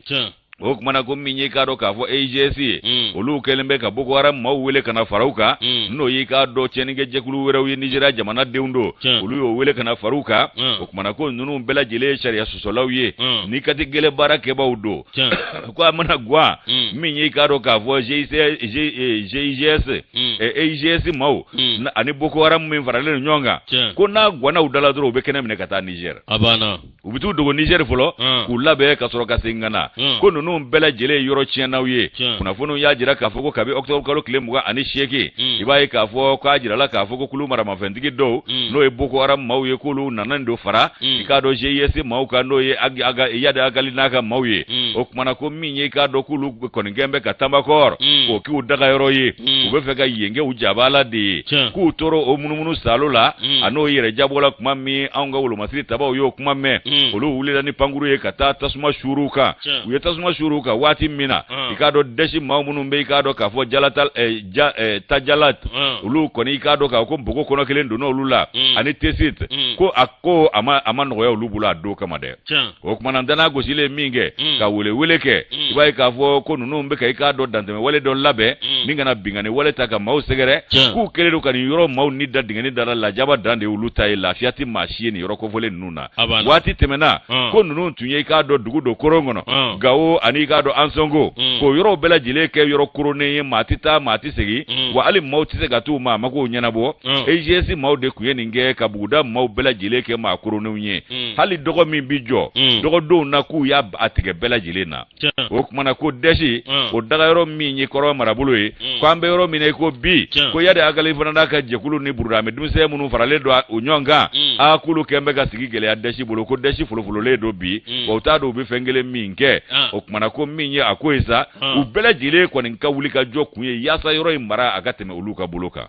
o tuma na ko min ye k'a dɔn k'a fɔ EIGS ye olu kɛlen bɛ ka Boko Haram maaw wele ka na fara u kan n'o y'i k'a dɔn tiɲɛnikɛ jɛkulu wɛrɛw ye Nizeriya jamanadenw don olu y'o wele ka na fara u kan o tuma na ko ninnu bɛɛ lajɛlen ye sariya sɔsɔlaw ye ni kati gɛlɛn baara kɛbaaw don ko a mana gwan min ye i k'a dɔn k'a fɔ GIGS EIGS maaw ani Boko Haram min faralen don ɲɔgɔn kan ko n'a gwanna u da la dɔrɔn u bɛ kɛnɛ minɛ ka taa Niger u bɛ t'u dogo Niger fɔlɔ k'u labɛn ka sɔrɔ ka segin ka na ko ninnu bɛɛ lajɛlen ye yɔrɔ tiɲɛnaw ye kunnafoniw y'a jira k'a fɔ ko kabi octobre kalo tile 28 i b'a ye k'a fɔ k'a jirala k'a fɔ ko kulu maramafɛntigi dɔw n'o ye Boko Haram maaw ye k'olu nana nin don fara i k'a dɔn GIS maaw kan n'o ye Iyad Ag Ghali n'a ka maaw ye o tuma na ko min ye i k'a dɔn k'olu kɔni kɛn bɛ ka Tamakɔrɔ k'o k'u dagayɔrɔ ye u bɛ fɛ ka yen kɛ u jabaala de ye k'u tora o munumunu saalo la a n'o yɛrɛ jabɔ la tuma min anw ka wolomasiri tabaw y'o kuma mɛn olu wulila ni pankuru ye ka taa tasuma suuru kan u ye tasuma suuru kan waati min na i k'a dɔn Daesh maa minnu bɛ i k'a dɔn k'a fɔ jalata Tajalat olu kɔni i k'a dɔn k'a ko npogo kɔnɔ kelen donna olu la ani Tesit ko a ko a ma nɔgɔya olu bolo a don kama dɛ o tuma na danna gosilen min kɛ ka welewele kɛ i b'a ye k'a fɔ ko ninnu bɛ ka i k'a dɔn dantɛmɛ wale dɔ labɛn ni ka na binkanni wale ta ka maaw sɛgɛrɛ k'u kɛlen don ka nin yɔrɔ maaw ni da dingɛni da la lajaba dan de olu ta ye lafiya tɛ maa si ye nin yɔrɔ kofɔlen ninnu na waati tɛmɛna ko ninnu tun ye i k'a dɔn dugu don koron kɔnɔ Gawo ani i k'a dɔn Ansɔngo k'o yɔrɔw bɛɛ lajɛlen kɛ yɔrɔ koronnen ye maa tɛ taa maa tɛ segin wa hali maaw tɛ se ka t'u maa makow ɲɛnabɔ EIGS maaw de tun ye nin kɛ ka buguda maaw bɛɛ lajɛlen kɛ maa koronnenw ye hali dɔgɔ min bɛ jɔ dɔgɔdonw na k'u y'a tigɛ bɛɛ lajɛlen na o tuma na ko Daesh o dagayɔrɔ min ye kɔrɔn marabolo ye ko an bɛ yɔrɔ min na i ko bi ko Iyad Ag Ghali fana n'a ka jɛkulu ni burudamɛ denmisɛn minnu faralen don u ɲɔgɔn kan aa k'olu kɛn bɛ ka sigi gɛlɛya Daesh bolo ko Daesh folofololen don bi wa u t'a dɔn u bɛ fɛn kelen min kɛ o tuma na ko min ye a ko ye sa u bɛɛ lajɛlen kɔni ka wuli ka jɔ kun ye yaasa yɔrɔ in mara a ka tɛmɛ olu ka bolo kan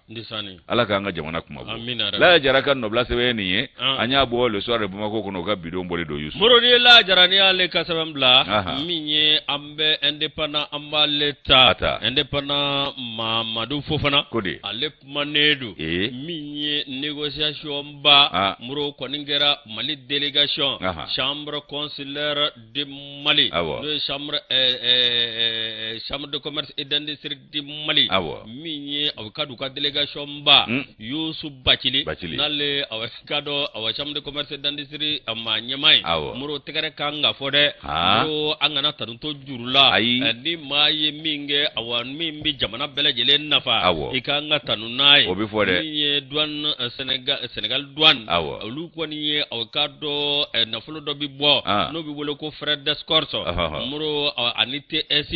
ala k'an ka jamana kuma bɔ Laya Jara ka nɔbila sɛbɛn nin ye an y'a bɔ Le Soir de Bamako kɔnɔ u ka bidon bɔlen don Yusu Moro n'i ye Laya Jara n'i y'ale ka sɛbɛn bila min ye an bɛ Indépendant an b'ale ta Indépendant Mamadu Fofana ko de ale kumanen don min ye négociation ba Moro kɔni kɛra Mali délégation chambre consulaire de Mali n'o ye chambre chambre de commerce et d'industrie du Mali min ye a ka u ka délégation ba Yusu Bacili n'ale a ka dɔn a chambre de commerce et d'industrie a maa ɲɛmaa ye Moro tɛgɛrɛ kan ka fɔ dɛ Moro an kana tanu to juru la ayi ni maa ye min kɛ awa min bɛ jamana bɛɛ lajɛlen nafa i ka kan ka tanu n'a ye o bɛ fɔ dɛ min ye douane Sénégal douane olu kɔni ye a ka dɔn nafolo dɔ bɛ bɔ n'o bɛ wele ko frais d'escorte Moro ani TS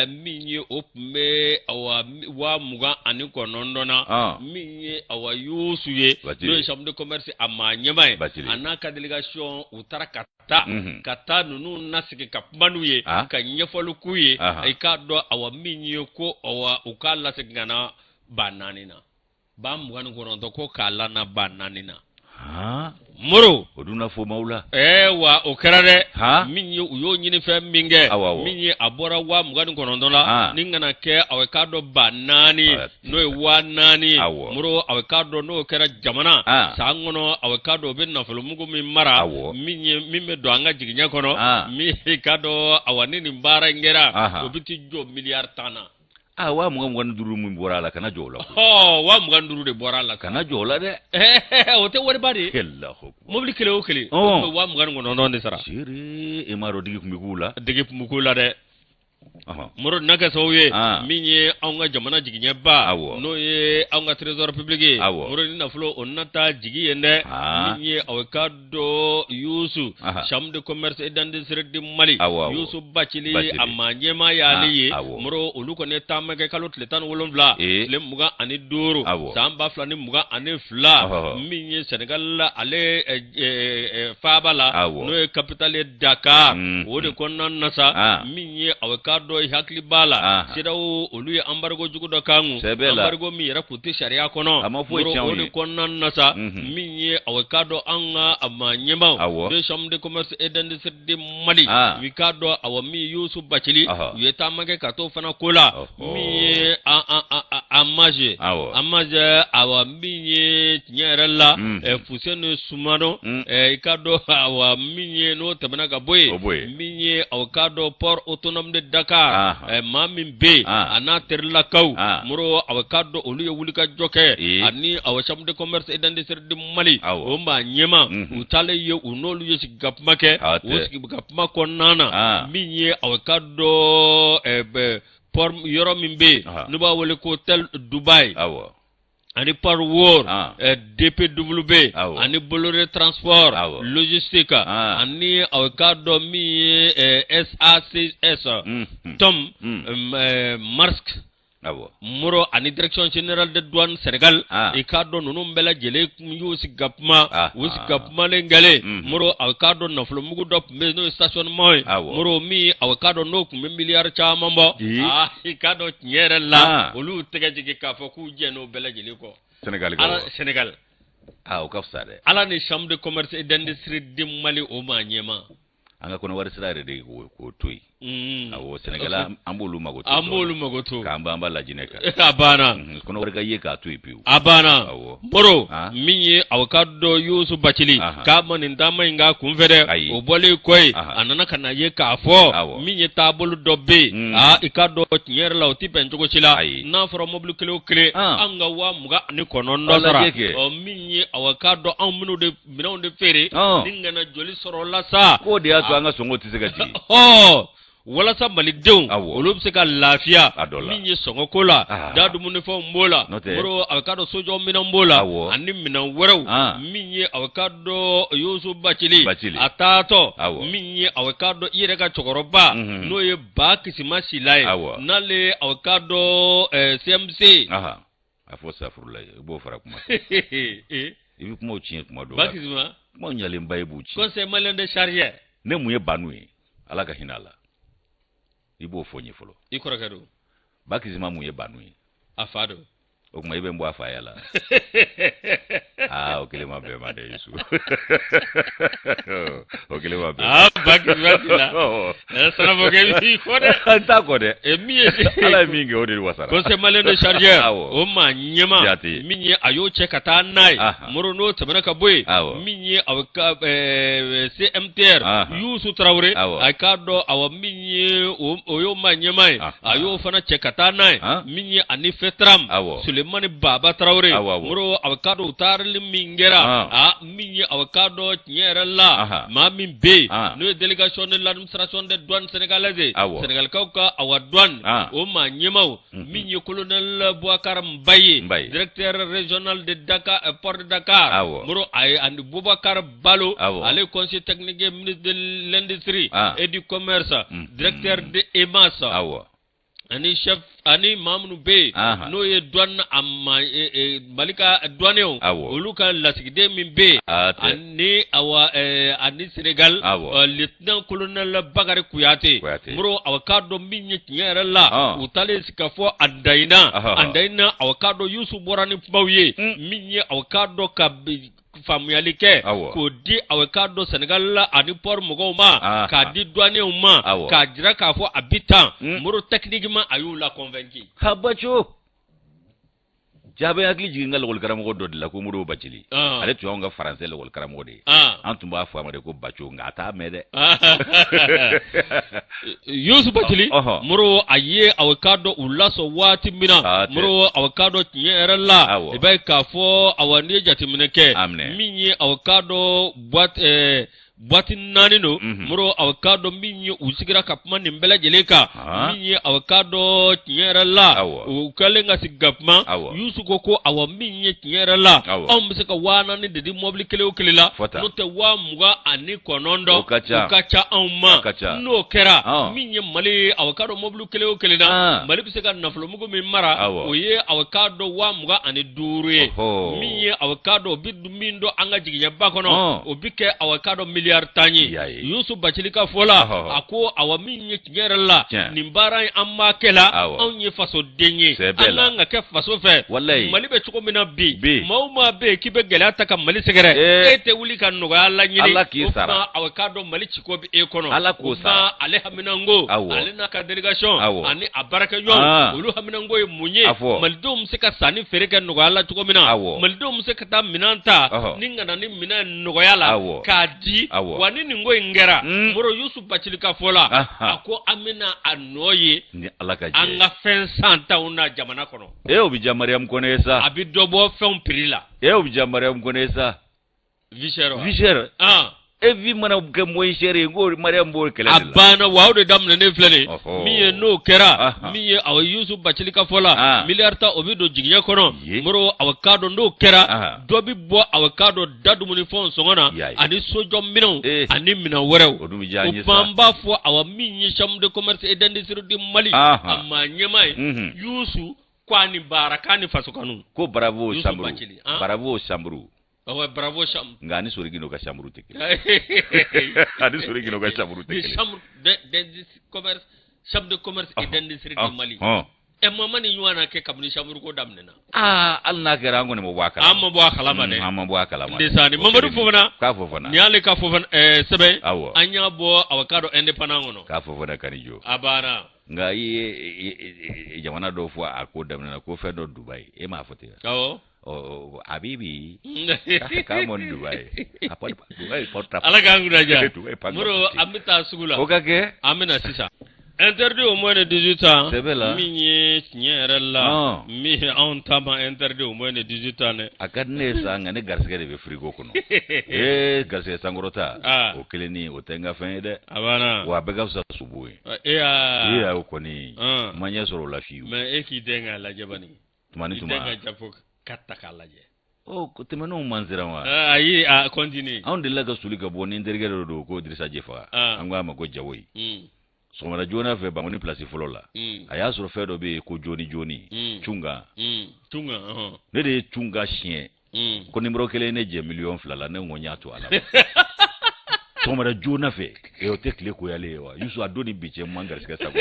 min ye o tun bɛ awa 29,000 na min ye awa Yusu ye n'o ye chambre de commerce a maa ɲɛmaa ye a n'a ka délégation u taara ka taa ka taa ninnu nasigi ka kuma n'u ye ka ɲɛfɔli k'u ye i k'a dɔn awa min ye ko awa u k'a lasegin ka na 4000 na 29,000 ko k'a lana 4000 na Moro o dun na fo maaw la ɛɛ wa o kɛra dɛ min ye u y'o ɲini fɛn min kɛ min ye a bɔra 29,000 la ni kana kɛ aw k'a dɔn 4000 n'o ye 4000 ye Moro aw k'a dɔn n'o kɛra jamana san kɔnɔ aw k'a dɔn o bɛ nafolomugu min mara min ye min bɛ don an ka jigiɲɛ kɔnɔ min k'a dɔn awa ni nin baara in kɛra o bɛ t'i jɔ miliyari 10 na Aa 25,000 min bɔra a la kana jɔ o la 25 de bɔra a la kana jɔ o la dɛ o tɛ wariba de ye mobili kelen o kelen o tun bɛ 29,000 de sara seere e m'a dɔn digi tun bɛ k'u la digi tun bɛ k'u la dɛ Moro na kɛ sababu ye min ye anw ka jamana jigiɲɛba n'o ye anw ka trésor public ye Moro ni nafolo o na taa jigi yen dɛ min ye aw k'a dɔn Yusu chambre de commerce et d'industrie du Mali Yusu Bacili a maa ɲɛmaa y'ale ye Moro olu kɔni ye taama kɛ kalo tile 17 tile 25 san 2022 min ye Sénégal la ale faaba la n'o ye capitale ye Dakar o de kɔnɔna na sa min ye aw k'a dɔn i hakili b'a la CEDEAO olu ye embargo jugu dɔ k'an kun embargo min yɛrɛ kun tɛ sariya kɔnɔ o de kɔnɔna na sa min ye aw k'a dɔn an ka maa ɲɛmaaw n'o ye chambre de commerce et d'industrie du Mali i k'a dɔn awa min Yusu Bacili u ye taama kɛ ka t'o fana ko la min ye AMAGE AMAGE awa min ye tiɲɛ yɛrɛ la Fuseni Sumano i k'a dɔn awa min ye n'o tɛmɛna ka bɔ yen min ye aw k'a dɔn port autonome de Dakar maa min bɛ yen a n'a terilakaw Moro aw k'a dɔn olu ye wulikajɔ kɛ ani awa chambre de commerce et d'industrie du Mali o maa ɲɛmaa u taalen yen u n'olu ye sigi ka kuma kɛ o sigi ka kuma kɔnɔna na min ye aw k'a dɔn port yɔrɔ min bɛ yen n'u b'a wele ko hôtel Dubaï ani Port World DPW ani Bolloré Transport Logistique ani aw k'a dɔn min ye SACS Tom Maersk Moro ani direction générale de douane Sénégal i k'a dɔn ninnu bɛɛ lajɛlen kun y'u sigi ka kuma u sigi ka kumalen kɛlen Moro aw k'a dɔn nafolomugu dɔ tun bɛ yen n'o ye stationnement ye Moro min aw k'a dɔn n'o tun bɛ miliyari caman bɔ i k'a dɔn tiɲɛ yɛrɛ la olu tɛgɛ jigin k'a fɔ k'u jɛn'o bɛɛ lajɛlen kɔ Sénégal Sénégal o ka fisa dɛ ala ni chambre de commerce et d'industrie du Mali o maa ɲɛmaa an ka kɔnɔwari sira yɛrɛ de k'o to yen mm. awɔ Sénégal an b'olu mago to an b'olu mago to k'an ban ba Lajinɛ kan a banna mm-hmm. kɔnɔwari ka ye k'a to yen pewu a banna awɔ Moro min ye aw k'a dɔn Yusu Bacili k'a ma nin taama in k'a kunfɛ dɛ o bɔlen kɔ yen a nana ka na ye k'a fɔ min ye taabolo dɔ bɛ yen mm. aa i k'a dɔn tiɲɛ yɛrɛ la o tɛ bɛn cogo si la n'a fɔra mobili kelen o kelen an ka 29,000 sara ɔ min ye aw k'a dɔn anw minnu de minɛnw de feere ni kana joli sɔrɔ la sa k'o de y'a to an ka sɔngɔ tɛ se ka jigin walasa malidenw olu bɛ se ka lafiya min ye sɔngɔ ko la da dumunifɛnw b'o la moro a k'a dɔn sojɔ minɛn b'o la ani minɛn wɛrɛw min ye a k'a dɔn Yusu Bacili a taatɔ min ye a k'a dɔn i yɛrɛ ka cɛkɔrɔba n'o ye Ba Kisima Sila ye n'ale a k'a dɔn CMC a fɔ safurula ye i b'o fara kuma i bɛ kumaw tiɲɛ kuma dɔw la kumaw ɲalenba i b'u tiɲɛ conseil malien de chargeurs ne mun ye banu ye ala ka hinɛ a la i b'o fɔ n ye fɔlɔ i kɔrɔkɛ don ba kisima mun ye banu ye a fa don o tuma i bɛ n bɔ a faya la aa o kelen ma bɛn ma dɛ Yusu o kelen ma bɛn aa ba kisima Sila sanabɔkɛ b'i kɔ dɛ n t'a kɔ dɛ min ye ala ye min kɛ o de wasara conseil malien de chargeurs o maa ɲɛmaa min ye a y'o cɛ ka taa n'a ye moro n'o tɛmɛna ka bɔ yen min ye a ka CMTR Yusu Tarawele a k'a dɔn awa min ye o y'o maa ɲɛmaa ye a y'o fana cɛ ka taa n'a ye min ye ani FETRAM Sulemani Baba Tarawele moro a k'a dɔn u taarali min kɛra a min ye a k'a dɔn tiɲɛ yɛrɛ la maa min bɛ yen n'o ye délégation de l'administration des douanes sénégalaises Sénégalikaw ka awa douane o maa ɲɛmaaw min ye colonel Boubacar Mbaye directeur régional de Dakar port de Dakar moro a ye ani Boubacar Balo ale conseiller technique ministre de l'industrie et du commerce directeur de EMAS ani chef ani maa minnu bɛ yen n'o ye douane a ma e, e, Mali ka douaniers olu ka lasigiden min bɛ yen ani awa ani Sénégal lieutenant colonel Bakari Kuyate moro awa k'a dɔn min ye tiɲɛ yɛrɛ la u taalen ka fɔ a dayina a dayina awa k'a dɔn Yusu bɔra ni kumaw ye min ye awa k'a dɔn ka faamuyali kɛ k'o di awa k'a dɔn Sénégal la ani port mɔgɔw ma ah, k'a ah. di douaniers ma k'a jira k'a fɔ a bi tan hmm. moro techniquement a y'u la convaincu ha Baco ja bɛ hakili jigin n ka lakɔli karamɔgɔ dɔ de la ko Modibo Bacili ah. ale tun y'anw ka faransɛ lakɔli karamɔgɔ de ye an tun b'a fɔ a ma de ko Baco nka a t'a mɛn dɛ Yusu Bacili moro a ye awa k'a dɔn u lasɔn waati min na moro awa k'a dɔn tiɲɛ yɛrɛ la i b'a ye k'a fɔ awa n'i ye jateminɛ kɛ min ye awa k'a dɔn boîte boîte naani don. Moro, aw k'a dɔn min ye u sigira ka kuma nin bɛɛ lajɛlen kan, min ye aw k'a dɔn tiɲɛ yɛrɛ la, u kɛlen ka sigi ka kuma, Yusu ko ko awa, min ye tiɲɛ yɛrɛ la, anw bɛ se ka 4000 de di mɔbili kelen o kelen la, n'o tɛ 29,000 o ka ca anw ma. N'o kɛra min ye Mali, aw k'a dɔn mɔbili kelen o kelen na, Mali bɛ se ka nafolomugu min mara, o ye aw k'a dɔn 25,000 ye. Min ye aw k'a dɔn o bɛ min don an ka jigiɲɛba kɔnɔ, o bɛ kɛ aw k'a dɔn miliyari 10 ye. Yusu Bacili ka fɔ la, a ko awa, min ye tiɲɛ yɛrɛ la, nin baara in an b'a kɛ la, anw ye fasoden ye, an kan ka kɛ faso fɛ. Mali bɛ cogo min na bi, maa o maa bɛ yen k'i bɛ gɛlɛya ta ka Mali sɛgɛrɛ, e tɛ wuli ka nɔgɔya laɲini, o tuma aw k'a dɔn Mali ciko bɛ e kɔnɔ. Ala k'o sara. Ale haminanko, ale n'a ka délégation ani a baarakɛɲɔgɔnw, olu haminanko ye mun ye? Malidenw bɛ se ka sanni feere kɛ nɔgɔya la cogo min na, malidenw bɛ se ka taa minɛn ta ni ka na ni minɛn nɔgɔya la k'a di. Wa ni nin ko in kɛra, Moro, Yusu Bacili ka fɔ la, a ko an bɛna a nɔ ye an ka fɛn santaw na jamana kɔnɔ. E, o bɛ diya Mariam Kɔnɛ ye sa. A bɛ dɔ bɔ fɛnw prix la. E, o bɛ diya Mariam Kɔnɛ ye sa. Vie chère wa? Vie chère. E, vie mana kɛ moins cher ye, n ko Mariam b'o kɛlɛ de la. A banna wa, o de daminɛnen filɛ nin ye. Min ye n'o kɛra, min ye awa Yusu Bacili ka fɔ la, miliyari 10 o bɛ don jigiɲɛ kɔnɔ. Moro, awa k'a dɔn n'o kɛra, dɔ bɛ bɔ awa k'a dɔn da dumunifɛnw sɔngɔ na ani sojɔminɛnw ani minɛn wɛrɛw. O dun bɛ diya an ye sa. O tuma an b'a fɔ awa min ye chambre de commerce et d'industrie du Mali, a maa ɲɛmaa ye Yusu, ko a ni baara, k'a ni faso kanu. Ko bravo chambre, bravo chambre. Ouais, bravo chambre. Nka ani Sori Gindo ka chambre tɛ kelen. Ani Sori Gindo ka chambre tɛ kelen. Chambre d'industrie commerce, chambre de commerce et d'industrie du Mali. Ɛ, mama ni ɲɔgɔn na kɛ kabini chambre ko daminɛna. Aa, hali n'a kɛra, an kɔni ma bɔ a kalama. An ma bɔ a kalama dɛ. An ma bɔ a kalama. Ndesani Mamadu Fofana. K'a Fofana. Nin y'ale ka Fofana sɛbɛn. Awɔ. An y'a bɔ awa k'a dɔn indépendant kɔnɔ. K'a Fofana ka ni jɔ. A banna. Nka i ye jamana dɔw fɔ a ko daminɛna ko fɛn dɔ Dubayi, e m'a fɔ ten. Awɔ. Oh, Habibi, come on Dubai. Apa Dubai porta. Ala k'an kunna diya. Moro, an bɛ taa sugu la. O ka kɛ. An bɛ na sisan. Interdit au moins de 18 ans. Sɛbɛ la. Min ye tiɲɛ yɛrɛ la. Min ye anw ta ma interdit au moins de 18 ans dɛ. A ka di ne ye sa, nka ne garisɛgɛ de bɛ frigo kɔnɔ. Ee, garisɛgɛ sankɔrɔta. O kelen ni o tɛ n ka fɛn ye dɛ. A banna. Wa a bɛɛ ka fisa sobo ye. E y'a. E y'a o kɔni. N ma ɲɛ sɔrɔ o la fiyewu. Mais e k'i den k'a lajɛ bani. Tuma ni tuma. I den ka japo ka ta k'a lajɛ. Ɔ, tɛmɛnenw man siran wa? Ayi, a continue. Anw delila ka soli ka bɔ ni n terikɛ dɔ don ko Dirisa Jefaga. An ko a ma ko Jawoyi. Sɔgɔmada joona fɛ, Bankoni place fɔlɔ la. A y'a sɔrɔ fɛn dɔ bɛ yen ko joni joni. Cunga. Cunga. Ne de ye cunga siɲɛ. Ko numéro kelen ne jɛ miliyɔn 2 la, ne ko n y'a to a la. Sɔgɔmada joona fɛ, o tɛ tile koyalen ye wa? Yusu, a don ni bi cɛ, n ma garisɛgɛ sago.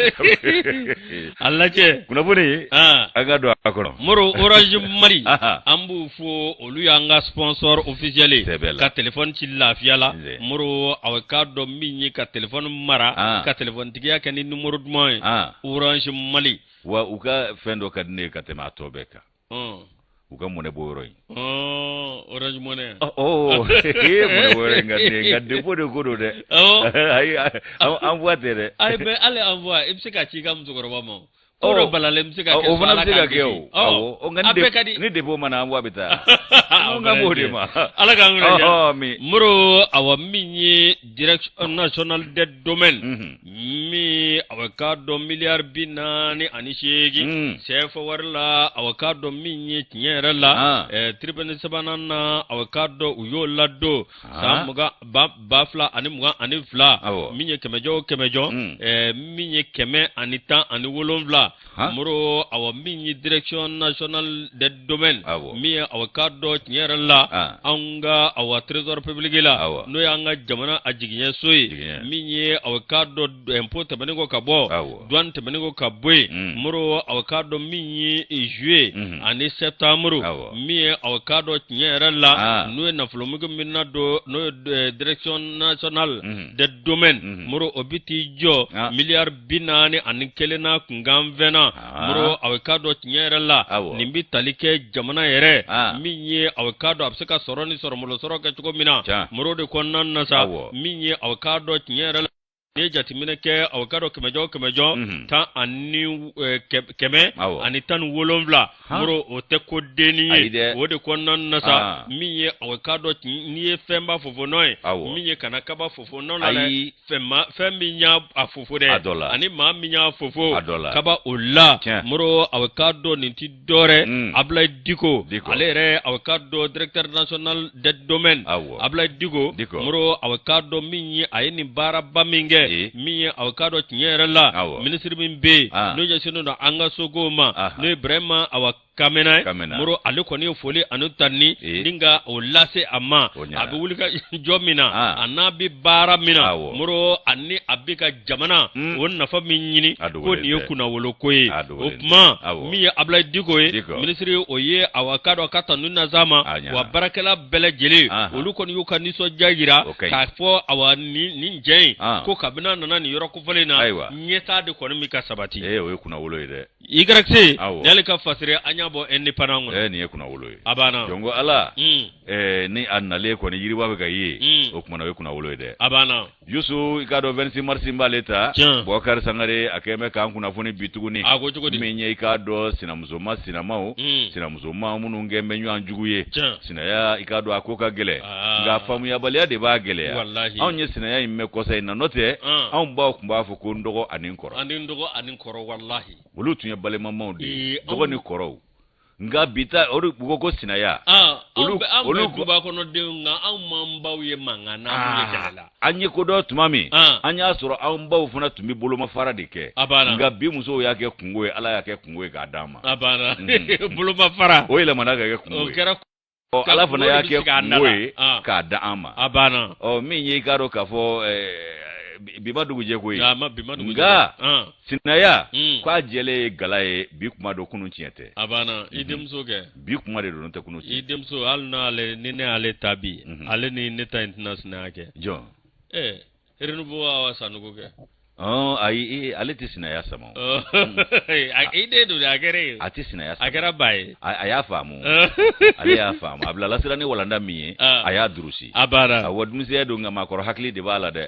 A lajɛ. Kunnafoni, an ka don a kɔnɔ. Moro, Orange Mali, an b'u fo, olu y'an ka sponsor officiel ye. Ka téléphone ci lafiya la. Moro, aw k'a dɔn min ye ka téléphone mara, ka téléphone tigiya kɛ ni numéro duman ye. Orange Mali. Wa u ka fɛn dɔ ka di ne ye ka tɛmɛ a tɔ bɛɛ kan. U ka monnaie bɔ yɔrɔ in. Orange Money. Ɔ, ee, monnaie bɔ yɔrɔ in ka di ne ye, nka dépôt de ko don dɛ. Ayi, envoi tɛ dɛ. Ayi, mais hali envoi, i bɛ se ka ci i ka musokɔrɔba ma. Ko dɔ balalen bɛ se ka kɛ. O fana bɛ se ka kɛ o. Awɔ, nka a bɛɛ ka di. Ni dépôt ma na, envoi bɛ taa. N ko b'o de ma. Ala k'an kunna diya. Moro, awa min ye direction nationale des domaines, min awa k'a dɔn miliyari 48 CFA wari la, awa k'a dɔn min ye tiɲɛ yɛrɛ la, tribune sabanan na, awa k'a dɔn u y'o ladon san mugan 2022, min ye kɛmɛjɔ o kɛmɛjɔ, min ye 117. Moro, awa min ye direction nationale des domaines, min ye awa k'a dɔn tiɲɛ yɛrɛ la, an ka awa trésor public la, n'o y'an ka jamana a jigiɲɛso ye, min ye awa k'a dɔn impôt tɛmɛnen kɔ ka bɔ, douane tɛmɛnen kɔ ka bɔ yen. Moro, awa k'a dɔn min ye juillet ani septembre, min ye awa k'a dɔn tiɲɛ yɛrɛ la, n'o ye nafolomugu min na don, n'o ye direction nationale des domaines, Moro, o bɛ t'i jɔ miliyari 41 na kunkan fɛn na. Moro, awa k'a dɔn tiɲɛ yɛrɛ la, nin bɛ tali kɛ jamana yɛrɛ min ye awa k'a dɔn a bɛ se ka sɔrɔ ni sɔrɔmolo sɔrɔ kɛ cogo min na. Moro, de kɔnɔna na sa, min ye awa k'a dɔn tiɲɛ yɛrɛ la. N'i ye jateminɛ kɛ aw k'a dɔn kɛmɛjɔ kɛmɛjɔ 117 moro o tɛ ko dennin ye o de kɔnɔna na sa min ye aw k'a dɔn n'i ye fɛnba fofo nɔ ye min ye kana kaba fofo nɔ la dɛ fɛn min y'a fofo dɛ ani maa min y'a fofo kaba o la moro aw k'a dɔn nin tɛ dɔwɛrɛ Abulayi Diko ale yɛrɛ aw k'a dɔn directeur national des domaines Abulayi Diko moro aw k'a dɔn min ye a ye nin baaraba min kɛ min ye aw k'a dɔn tiɲɛ yɛrɛ la minisiri min bɛ yen n'o ɲɛsinnen don an ka soko ma n'o ye Ibrahima awa Kamena ye moro ale kɔni ye foli ani tanuni ni ka o lase a ma a bɛ wuli ka jɔ min na a n'a bɛ baara min na moro ani a bɛ ka jamana o nafa min ɲini ko nin ye kunnawolo ko ye o tuma min ye Abulayi Diko ye minisiri o ye awa k'a dɔn ka tanu nas'a ma wa baarakɛla bɛɛ lajɛlen olu kɔni y'u ka nisɔndiya jira k'a fɔ awa nin jɛ in ko kabini a nana nin yɔrɔ kofɔlen na ɲɛtaa de kɔni bɛ ka sabati o ye kunnawolo ye dɛ YC y'ale ka fasiri an y'a bɔ Indépendant kɔnɔ nin ye kunnawolo ye a banna jɔn ala ni a nalen kɔni yiriwa bɛ ka ye o kumana o ye kunnawolo ye dɛ a banna Yusu i k'a dɔn 26 mars b'ale ta Bubakari Sangare a kɛlen bɛ k'an kunnafoni bi tuguni a ko cogo di min ye i k'a dɔn sinamusoma sinamaw sinamusoma minnu kɛlen bɛ ɲɔgɔn jugu ye sinaya i k'a dɔn a ko ka gɛlɛn nka faamuyabaliya de b'a gɛlɛya anw ye sinaya in mɛn kɔsa in na n'o tɛ anw baw tun b'a fɔ ko n dɔgɔ ani n kɔrɔ ani n dɔgɔ ani kɔrɔ walahi olu tun ye balimamaw de ye dɔgɔ ni kɔrɔw nka bi ta o de ko ko sinaya olu olu duba kɔnɔdenw nka anw m'an baw ye mankan na ye kɛlɛ la an ye ko dɔn tuma min an y'a sɔrɔ anw baw fana tun bɛ bolomafara de kɛ nka bi musow y'a kɛ kunko ye Ala y'a kɛ kunko ye k'a d'an ma a banna bolomafara o yɛlɛmana ka kɛ kunko ye ɔ Ala fana y'a kɛ kunko ye k'a da an ma a banna ɔ min ye i k'a dɔn k'a fɔ bi ma dugujɛ koyi nka sinaya k'a jɛlen ye gala ye bi kuma don kunun tiɲɛ tɛ a banna i denmuso kɛ bi kuma de don tɛ kunun i denmuso hali n'ale ni ne y'ale ta bi ale ni ne ta in tɛna sinaya kɛ jɔn ɛɛ Renouveau Awa Sanogo kɛ ayi ale tɛ sinaya sama i den don a kɛra a tɛ sinaya a kɛra ba ye a y'a faamu ale y'a faamu a bilala sira ni walanda min ye a y'a durusi a banna awɔ denmisɛnya don nka maakɔrɔ hakili de b'a la dɛ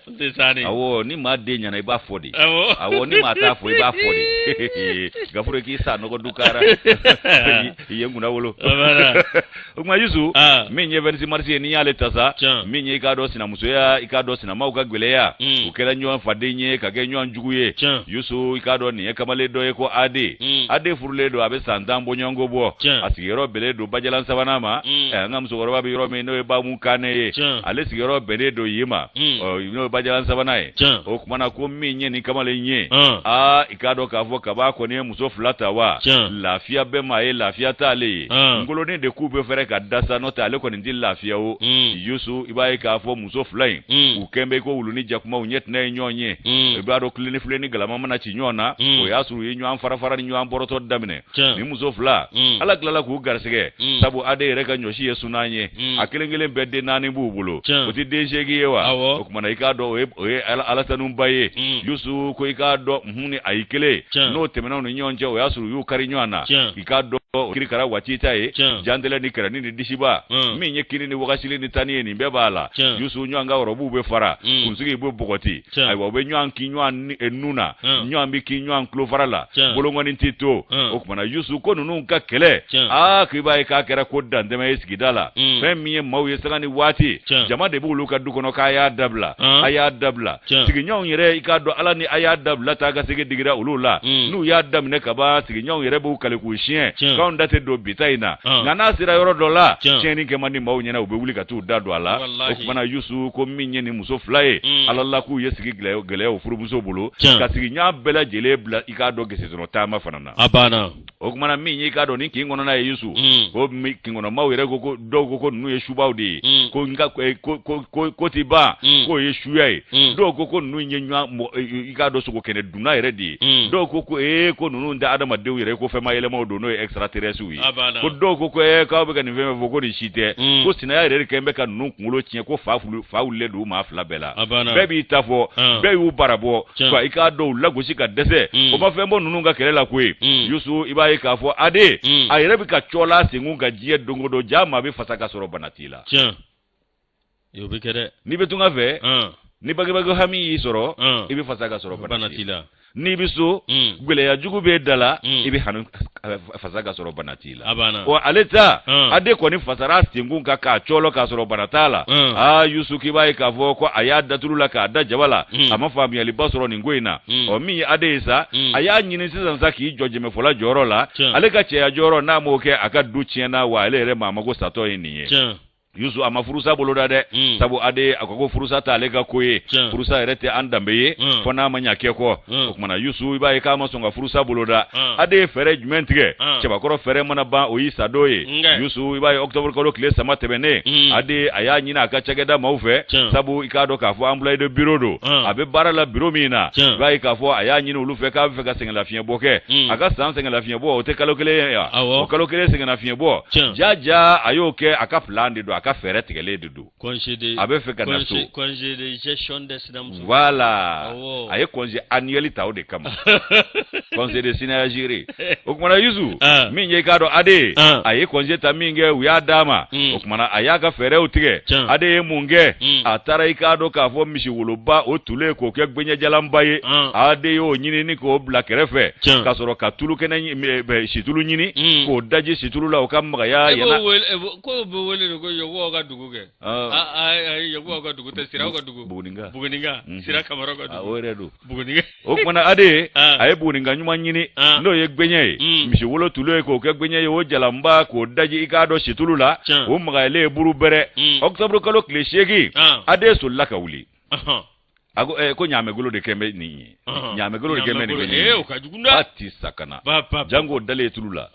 awɔ ni maa den ɲɛna i b'a fɔ de awɔ ni maa t'a fɔ i b'a fɔ de Gafuru k'i sa nɔgɔ du kara i ye n kunnawolo o tuma Yusu min ye 26 mars ye n'i y'ale ta sa min ye i k'a dɔn sinamusoya i k'a dɔn sinamaw ka gɛlɛya u kɛra ɲɔgɔn faden ye ka kɛ ɲɔgɔn jugu ye Yusu i k'a dɔn nin ye kamalen dɔ ye ko AD AD furulen don a bɛ san 10 bɔɲɔgɔnko bɔ a sigiyɔrɔ bɛnnen don Bajalan sabanan ma an ka musokɔrɔba bɛ yɔrɔ min n'o ye Bamu Kanɛ ye ale sigiyɔrɔ bɛnnen don yen ma n'o ye Bajalan sabanan ye o tuma na ko min ye nin kamalen ye aa i k'a dɔn k'a fɔ kab'a kɔni ye muso fila ta wa lafiya bɛ maa ye lafiya t'ale ye nkolonin de k'u bɛ fɛrɛ ka dasa n'o tɛ ale kɔni tɛ lafiya o Yusu i b'a ye k'a fɔ muso fila in u kɛn bɛ ko wulu ni jakumaw ɲɛ tɛnɛ ye ɲɔgɔn ye i b'a dɔn kile ni filen ni galama mana ci ɲɔgɔn na o y'a sɔrɔ u ye ɲɔgɔn fara fara ni ɲɔgɔn bɔrɔtɔ daminɛ ni muso fila Ala tilala k'u garisɛgɛ sabu AD yɛrɛ ka ɲɔsi ye sunan ye a kelen kelen bɛɛ den naani b'u bolo o tɛ den seegin ye wa o tuma na i k'a dɔn o ye Alatanuba ye Yusu ko i k'a dɔn hun ni ayi kelen n'o tɛmɛna u ni ɲɔgɔn cɛ o y'a sɔrɔ u y'u kari ɲɔgɔn na i k'a dɔn o kirikara waati ta ye jantɛlɛ ni kɛrɛnin ni disiba min ye kini ni wagasili ni tani ye nin bɛɛ b'a la Yusu ɲɔgɔn ka ɔrɔbuw bɛ fara kunsigi bɛ bɔgɔti ayiwa u bɛ ɲɔgɔn kin ɲɔgɔn eh, nun na ɲɔgɔn bɛ kin ɲɔgɔn tulofara la bolonkɔni tɛ to o tuma na Yusu ko ninnu ka kɛlɛ aa k'i b'a ye k'a kɛra ko dantɛmɛ ye sigida la fɛn min ye maaw ye sanga ni waati jama de b'olu ka du kɔnɔ k'a y'a dabila a y'a dabila sigiɲɔgɔnw yɛrɛ i k'a dɔn ala ni a y'a dabila taa ka segin digira olu la n'u y'a daminɛ ka ban sigiɲɔgɔnw yɛrɛ b'u kali k'u siɲɛ k'anw da tɛ don bi ta in na nka n'a sera yɔrɔ dɔ la tiɲɛni kɛ man di maaw ɲɛna u bɛ wuli ka t'u da don a la o tuma na Yusu ko min ye nin muso fila ye Ala la k'u ye sigi gɛlɛya u furumuso bolo ka sigiɲɔgɔn bɛɛ lajɛlen bila i k'a dɔn gesesɔrɔ taama fana na a banna o tuma na min ye i k'a dɔn ni kin kɔnɔna ye Yusu ko kin kɔnɔmaw yɛrɛ ko ko dɔw ko ko ninnu ye subaw de ye ko nka ko ko ko ko ti ban k'o ye suya ye dɔw ko ko ninnu ye ɲɔgɔn i k'a dɔn sogo kɛnɛ dunna yɛrɛ de ye dɔw ko ko ee ko ninnu tɛ adamadenw yɛrɛ ko fɛn ma yɛlɛmaw don n'o ye extraterrestres ye ko dɔw ko ko ee k'aw bɛ ka nin fɛn fɛn fɔ ko nin si tɛ ko sinaya yɛrɛ de kɛlen bɛ ka ninnu kunkolo tiɲɛ ko fa fa wulilen don maa fila bɛɛ la bɛɛ b'i ta fɔ bɛɛ y'u bara bɔ ka i k'a dɔn u lagosi ka dɛsɛ o ma fɛn bɔ ninnu ka kɛlɛ la koyi Yusu i b'a ye k'a fɔ AD a yɛrɛ bɛ ka cɔla senkun kan diɲɛ don o don jaa maa bɛ fasa ka sɔrɔ bana t'i la o bɛ kɛ dɛ n'i bɛ tunga fɛ Ni bangebaa hami y'i sɔrɔ, i bɛ fasa ka sɔrɔ bana t'i la. N'i bɛ so, gɛlɛya jugu bɛ da la, i bɛ hami fasa ka sɔrɔ bana t'i la. Wa ale ta, AD kɔni fasara senkun kan k'a cɔlɔ k'a sɔrɔ bana t'a la. Aa Yusu, k'i b'a ye k'a fɔ ko a y'a da tulu la k'a da jaba la, a ma faamuyaliba sɔrɔ nin ko in na. Ɔ, min ye AD ye sa, a y'a ɲini sisan sa k'i jɔ jɛmɛfɔla jɔyɔrɔ la. Ale ka cɛya jɔyɔrɔ, n'a m'o kɛ, a ka du tiɲɛna wa ale yɛrɛ maa mago satɔ ye nin ye. Yusu a ma furusa boloda dɛ, sabu AD a ko ko furusa t'ale ka ko ye, furusa yɛrɛ tɛ an danbe ye, fo n'a ma ɲa kɛ kɔ. O kumana Yusu, i b'a ye k'a ma sɔn ka furusa boloda. AD ye fɛɛrɛ jumɛn tigɛ? Cɛbakɔrɔ fɛɛrɛ mana ban, o y'i sadon ye. Yusu, i b'a ye octobre kalo tile 3 tɛmɛnen, AD a y'a ɲini a ka cakɛda maaw fɛ, sabu i k'a dɔn k'a fɔ employé de bureau don, a bɛ baara la bureau min na. I b'a ye k'a fɔ a y'a ɲini olu fɛ k'a bɛ fɛ ka sɛgɛnlafiɲɛbɔ kɛ. A ka san sɛgɛnlafiɲɛbɔ, o tɛ kalo kelen ye wa? O kalo kelen sɛgɛnlafiɲɛbɔ, ja ja, a y'o kɛ. A ka plan de don, a ka fɛɛrɛ tigɛlen de don. A bɛ fɛ ka na so. Congé de gestion des sinamuso. Voilà, a ye congé annuel ta o de kama, congé de sinayagere. O kumana Yusu, min ye i k'a dɔn AD ye, a ye congé ta min kɛ, u y'a d'a ma. O kumana a y'a ka fɛɛrɛw tigɛ. AD ye mun kɛ? A taara, i k'a dɔn k'a fɔ misi woloba o tulen k'o kɛ gɛɲɛjalanba ye, AD y'o ɲini ni k'o bila kɛrɛfɛ, ka sɔrɔ ka tulu kɛnɛ situlu ɲini k'o daji situlu la, o ka magaya. Yɛlɛ ko bɛ wele de ko Yakubaw ka dugu kɛ. Yakubaw ka dugu tɛ, Siraw ka dugu. Buguninka. Buguninka, Sira Kamaraw ka dugu. O yɛrɛ don. Buguninka. O kumana AD a ye buguninka ɲuman ɲini, n'o ye gɛɲɛ ye, misi wolo tulu ye k'o kɛ gɛɲɛ ye, o jalanba k'o daji, i k'a dɔn situlu la, o magayalen ye buru bɛrɛ. Octobre kalo tile 8, AD solila ka wuli. A ko ko ɲaamɛgolo de kɛn bɛ nin ye, ɲaamɛgolo de kɛn bɛ nin ye. O ka jugu dɛ. A ti sa ka na janko dalen tulu la.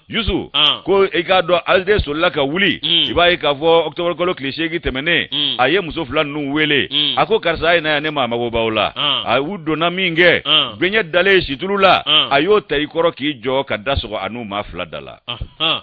Yusu, ko i k'a dɔn AD solila ka wuli. I b'a ye k'a fɔ octobre kalo tile 8 tɛmɛnen, a ye muso fila ninnu wele. A ko karisa, a ye na yan, ne maa mago b'aw la. A u donna min kɛ, gɛɲɛ dalen situlu la, a y'o ta i kɔrɔ k'i jɔ ka da sɔgɔ a n'u maa fila da la.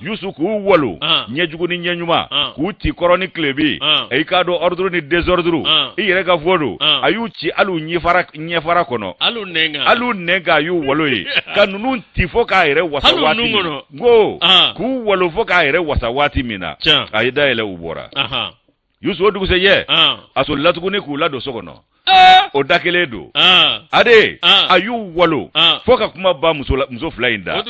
Yusu, k'u walo ɲɛjugu ni ɲɛ ɲuman, k'u ci kɔrɔn ni tilebin, i k'a dɔn ordre ni désordre, i yɛrɛ ka fɔ don, a y'u ci hali u ɲɛfara kɔnɔ, hali u nɛn kan, a y'u walo ye ka ninnu ci fo k'a yɛrɛ wasa waati min, ko k'u walo fo k'a yɛrɛ wasa waati min na, a ye da yɛlɛ, u bɔra. Yusu, o dugusɛjɛ, a solila tuguni k'u ladon so kɔnɔ, o da kelen don. AD a y'u walo fo ka kuma ban muso fila in da.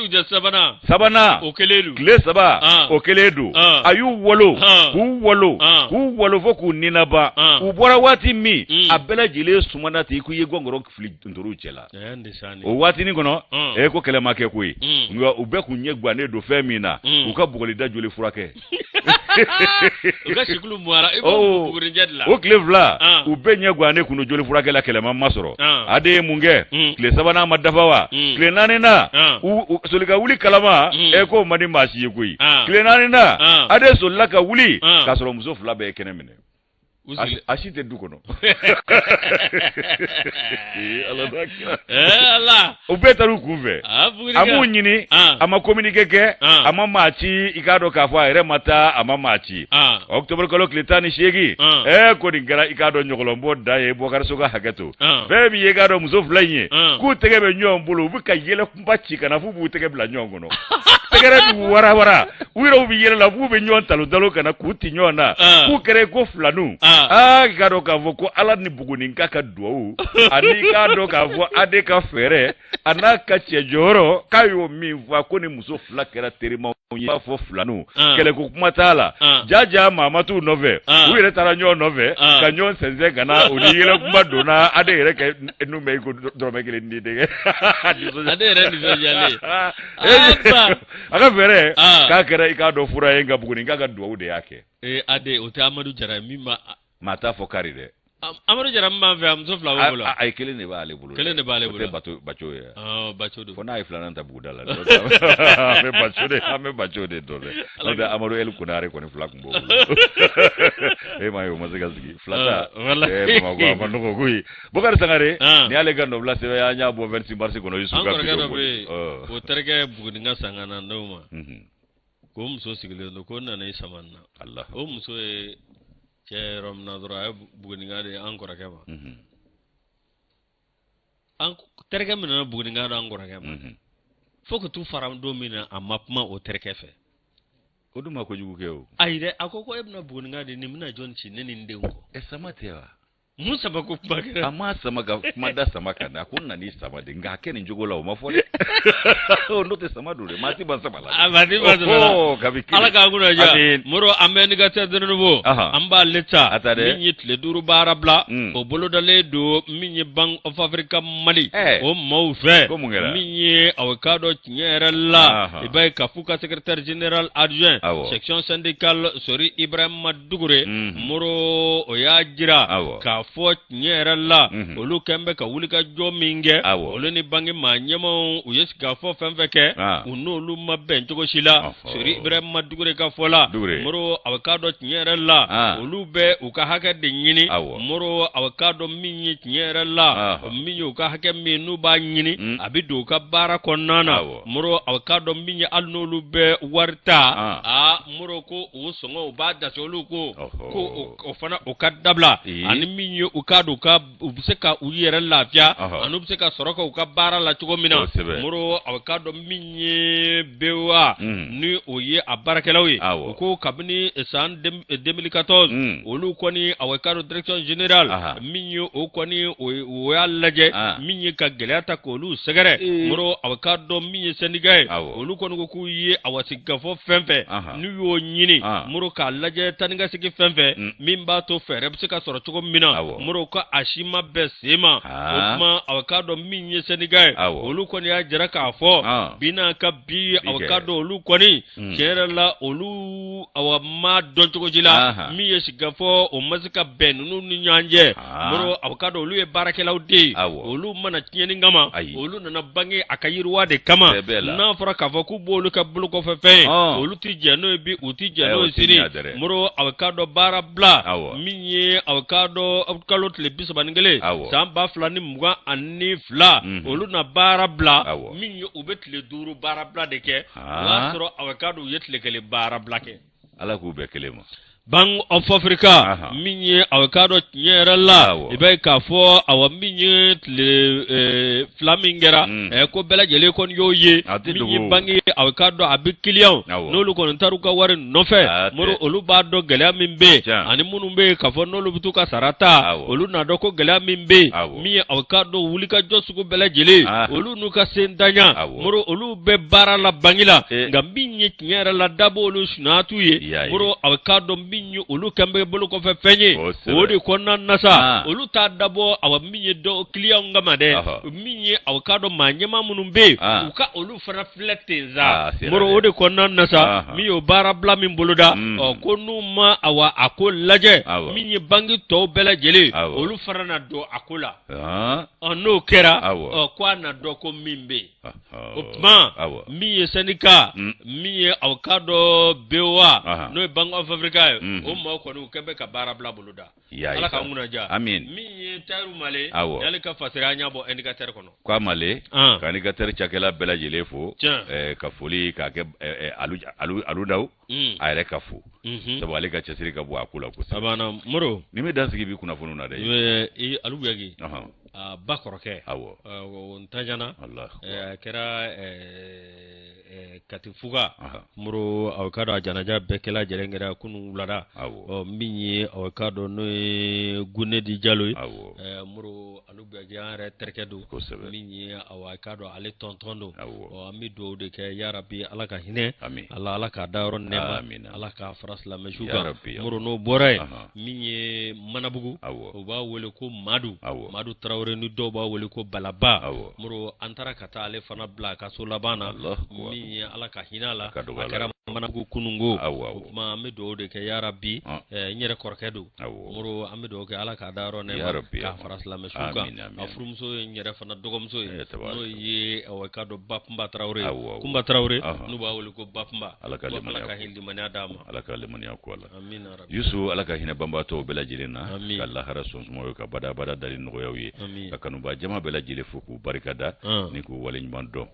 Sabanan, tile 3, o kelen don. A y'u walo, k'u walo, k'u walo fo k'u ninaban. U bɔra waati min, a bɛɛ lajɛlen sumana ten i ko i ye gɔngɔrɔ fili ntoriw cɛ la. O waatinin kɔnɔ, e ko kɛlɛ ma kɛ koyi, nka u bɛɛ kun ɲɛ gannen don fɛn min na, u ka bugɔlida joli furakɛ. U ka sikulu mɔra i b'o bugurijɛ de la. O tile 2, u bɛɛ ɲɛ gannen kun don joli furakɛ la, kɛlɛ ma sɔrɔ. AD ye mun kɛ? Tile sabanan ma dafa wa, tile naaninan, u soli ka wuli kalama, e k'o man di maa si ye koyi. Tile naaninan, AD solila ka wuli k'a sɔrɔ muso fila bɛɛ ye kɛnɛ minɛ, a si tɛ du kɔnɔ. Ala, u bɛɛ taara u kun fɛ. A m'u ɲini, a ma communiqué kɛ, a ma maa ci, i k'a dɔn k'a fɔ a yɛrɛ ma taa, a ma maa ci. Octobre kalo tile 18, ɛɛ ko nin kɛra, i k'a dɔn, ɲɔgɔlɔnbɔ da ye. Bɔkari Soga, hakɛ to. Fɛn min ye, i k'a dɔn, muso fila in ye, k'u tɛgɛ bɛ ɲɔgɔn bolo, u bɛ ka yɛlɛ kunba ci ka na f'u b'u tɛgɛ bila ɲɔgɔn kɔnɔ, tɛgɛrɛ b'u warawara, u yɛrɛw bɛ yɛlɛ la f'u bɛ ɲɔgɔn talo talo ka na k'u ti ɲɔgɔn na, k'u kɛra ko filaninw. Aa, i k'a dɔn k'a fɔ ko Ala ni Buguninka ka duwawu ani i k'a dɔn k'a fɔ AD ka fɛɛrɛ a n'a ka cɛ jɔyɔrɔ, k'a y'o min fɔ ko ni muso fila kɛra terimaw ye, i b'a fɔ filaninw, kɛlɛko kuma t'a la. Ja ja, maa ma t'u nɔfɛ, u yɛrɛ taara ɲɔgɔn nɔfɛ ka ɲɔgɔn sɛnsɛn ka na, u ni yɛlɛ kuma donna. AD yɛrɛ kɛ nu bɛ i ko dɔrɔmɛ kelen ni denkɛ. AD yɛrɛ nisɔndiyalen. A ka fɛɛrɛ k'a kɛra, i k'a dɔn, fura ye, nka Buguninka ka duwawu de y'a kɛ. Ee AD, o tɛ Amadu Jara ye min ma Maa t'a fɔ kari dɛ. Amadu Jara min b'an fɛ, a muso fila b'o bolo. Ayi, kelen de b'ale bolo. Kelen de b'ale bolo. O tɛ bato baco ye. Baco don. Fo n'a ye filanan ta buguda la. An bɛ baco de, an bɛ baco de dɔn dɛ. N'o tɛ Amadu El Konare kɔni fila tun b'o bolo. E m'a ye o ma se ka sigi. Fila ta. Bamakɔ a ma nɔgɔ koyi. Bukari Sangare. Ni y'ale ka nɔbila sɛbɛn, an y'a bɔ 26 mars kɔnɔ. Yusu ka An kɔrɔkɛ dɔ bɛ yen. O terikɛ Buguninka san ka na d'o ma. K'o muso sigilen don, ko nana i sama na. Allah. O muso ye cɛ yɔrɔ min na dɔrɔn, a ye Buguninka di an kɔrɔkɛ ma. An terikɛ min nana Buguninka di an kɔrɔkɛ ma, fo ka t'u fara don min na, a ma kuma o terikɛ fɛ. O dun ma kojugu kɛ o. Ayi dɛ, a ko ko e bɛna Buguninka di, nin bɛna jɔn ci ne ni n denw kɔ? Ɛ, sama tɛ wa? Mun sama ko kuma kɛra? A ma sama ka kuma da sama kan dɛ, a ko n nan'i sama de, nka a kɛ nin cogo la, o ma fɔ dɛ. N'o tɛ sama don dɛ, maa ti ban sama la. A maa ti ban sama la. Kabi kelen. Ala k'an kunna diya. Moro, an bɛ Indicateur du Renouveau, an b'ale ta. A ta dɛ. Min ye tile 5 baara bila, o bolodalen don min ye Bank of Africa Mali, o maaw fɛ. Ko mun kɛra? Min ye aw k'a dɔn tiɲɛ yɛrɛ la, i b'a ye k'a f'u ka secrétaire général adjoint, section syndicale, Sori Ibrahima Dugure, Moro, o y'a jira k'a fɔ tiɲɛ yɛrɛ la, olu kɛn bɛ ka wulikajɔ min kɛ, olu ni banki maa ɲɛmaaw, u ye sigikafɔ fɛn fɛn kɛ, u n'olu ma bɛn cogo si la. Sori Ibrahima Dugure ka fɔ la, Moro, a k'a dɔn tiɲɛ yɛrɛ la, olu bɛ u ka hakɛ de ɲini. Moro, a k'a dɔn min ye tiɲɛ yɛrɛ la, min ye u ka hakɛ min n'u b'a ɲini, a bɛ don u ka baara kɔnɔna na. Moro, a k'a dɔn min ye, hali n'olu bɛ wari ta, aa Moro, ko o sɔngɔ u b'a dasi, olu ko ko o fana o ka dabila, ani min ye u k'a dɔn ka u bɛ se ka u yɛrɛ lafiya, ani u bɛ se ka sɔrɔ kɛ u ka baara la cogo min na. Moro, a k'a dɔn min ye BOA, ni o ye a baarakɛlaw ye, u ko kabini san 2014, olu kɔni, a k'a dɔn direction générale min ye o kɔni o y'a lajɛ min ye ka gɛlɛya ta k'olu sɛgɛrɛ. Moro, a k'a dɔn min ye syndicat ye, olu kɔni ko k'u ye awa sigikafɔ fɛn fɛn n'u y'o ɲini, Moro, k'a lajɛ taa ni ka segin fɛn fɛn min b'a to fɛɛrɛ bɛ se ka sɔrɔ cogo min na, Moro, ko a si ma bɛn sen ma. O tuma, a k'a dɔn min ye syndicat ye, olu kɔni y'a jira k'a fɔ bi n'a ka bi, a k'a dɔn olu kɔni tiɲɛ yɛrɛ la, olu awa ma dɔn cogo si la min ye sigikafɔ o ma se ka bɛn ninnu ni ɲɔgɔn cɛ. Moro, a k'a dɔn olu ye baarakɛlaw de ye, olu ma na tiɲɛni kama, olu nana banki a ka yiriwa de kama. N'a fɔra k'a fɔ k'u b'olu kɛ bolokɔfɛfɛn ye, olu tɛ jɛn n'o ye bi, u tɛ jɛn n'o ye sini. Moro, a k'a dɔn baara bila min ye, a k'a dɔn kalo tile 31 san 2022, olu na baara bila. Min ye, u bɛ tile 5 baara bila de kɛ, o y'a sɔrɔ a k'a dɔn u ye tile 1 baara bila kɛ. Ala k'u bɛɛ kelen ma. Bank of Africa min ye, a k'a dɔn tiɲɛ yɛrɛ la, i b'a ye k'a fɔ awa min ye tile 2 min kɛra, ko bɛɛ lajɛlen kɔni y'o ye, min ye banki, a k'a dɔn a bɛ kiliyanw n'olu kɔni taar'u ka wari nɔfɛ, Moro, olu b'a dɔn gɛlɛya min bɛ yen, ani minnu bɛ yen k'a fɔ n'olu bɛ t'u ka sara ta, olu n'a dɔn ko gɛlɛya min bɛ yen, min ye a k'a dɔn wulikajɔ sugu bɛɛ lajɛlen, olu n'u ka sentanya, Moro, olu bɛ baara la banki la. Nka min ye tiɲɛ yɛrɛ la, dabɔ olu sunatu ye, Moro, a k'a dɔn min ye olu kɛn bɛ bolo kɔfɛ fɛn ye, o de kɔnɔna na sa, olu t'a dabɔ awa min ye dɔ kiliyanw kama dɛ, min ye a k'a dɔn maa ɲɛmaa minnu bɛ yen, u ka olu fana filɛ ten sa. Moro, o de kɔnɔna na sa, min y'o baarabila min boloda, ɔ ko n'u ma awa a ko lajɛ, min ye banki tɔw bɛɛ lajɛlen, olu fana na don a ko la. Ɔ n'o kɛra, ɔ ko a na dɔn ko min bɛ yen. O tuma, min ye syndicat, min ye aw k'a dɔn BOA, n'o ye Bank of Africa ye, o maaw kɔni u kɛn bɛ ka baara bila boloda. Ala k'an kunna diya. Amin. Min ye Tayiru Male, y'ale ka fasiri, an y'a bɔ Indicateur kɔnɔ. Ko a Male ka Indicateur cakɛla bɛɛ lajɛlen fo, ka foli k'a kɛ Alu Daw a yɛrɛ ka fo, sabu ale ka cɛsiri ka bon a ko la kosɛbɛ. A banna, Moro. Ni bɛ dan sigi bi kunnafoniw na dɛ. Alu Buyagi ba kɔrɔkɛ, o ntanyana, a kɛra Katifuga. Moro, aw k'a dɔn a janaja bɛɛ kɛla lajɛlen kɛra kunun wulada. Min ye, aw k'a dɔn n'o ye Gunedi Jalo ye, Moro, Alu Buyagi an yɛrɛ terikɛ don, min ye, aw k'a dɔn ale tɔntɔn don. An bɛ dugawu de kɛ, yarabi Ala ka hinɛ ala, Ala k'a dayɔrɔ nɛɛma, Ala k'a fara silamɛsu kan. Moro, n'o bɔra yen, min ye Manabugu, u b'a wele ko Madu, Madu Tarawele, ni dɔw b'a wele ko Balaba. Moro, an taara ka taa ale fana bila a ka so laban na. Min ye, Ala ka hinɛ a la, a kɛra Manabugu kununko. O tuma, an bɛ dugawu de kɛ, yarabi, n yɛrɛ kɔrɔkɛ don. Moro, an bɛ dugawu kɛ, Ala k'a dayɔrɔ nɛɛma, k'a fara silamɛsu kan. A furumuso ye n yɛrɛ fana dɔgɔmuso ye, n'o ye, aw k'a dɔn, Bakunba Tarawele, Kunba Tarawele, n'u b'a wele ko Bakunba. Ala ka limaniya d'a ma. Ala ka limaniya ko ala. Yusu, Ala ka hinɛ banbaatɔw bɛɛ lajɛlen na, ka lahara sɔnsuma ye, ka badabada dali nɔgɔyaw ye, ka kanuba jama bɛɛ lajɛlen fo k'u barika da ni k'u waleɲuman dɔn.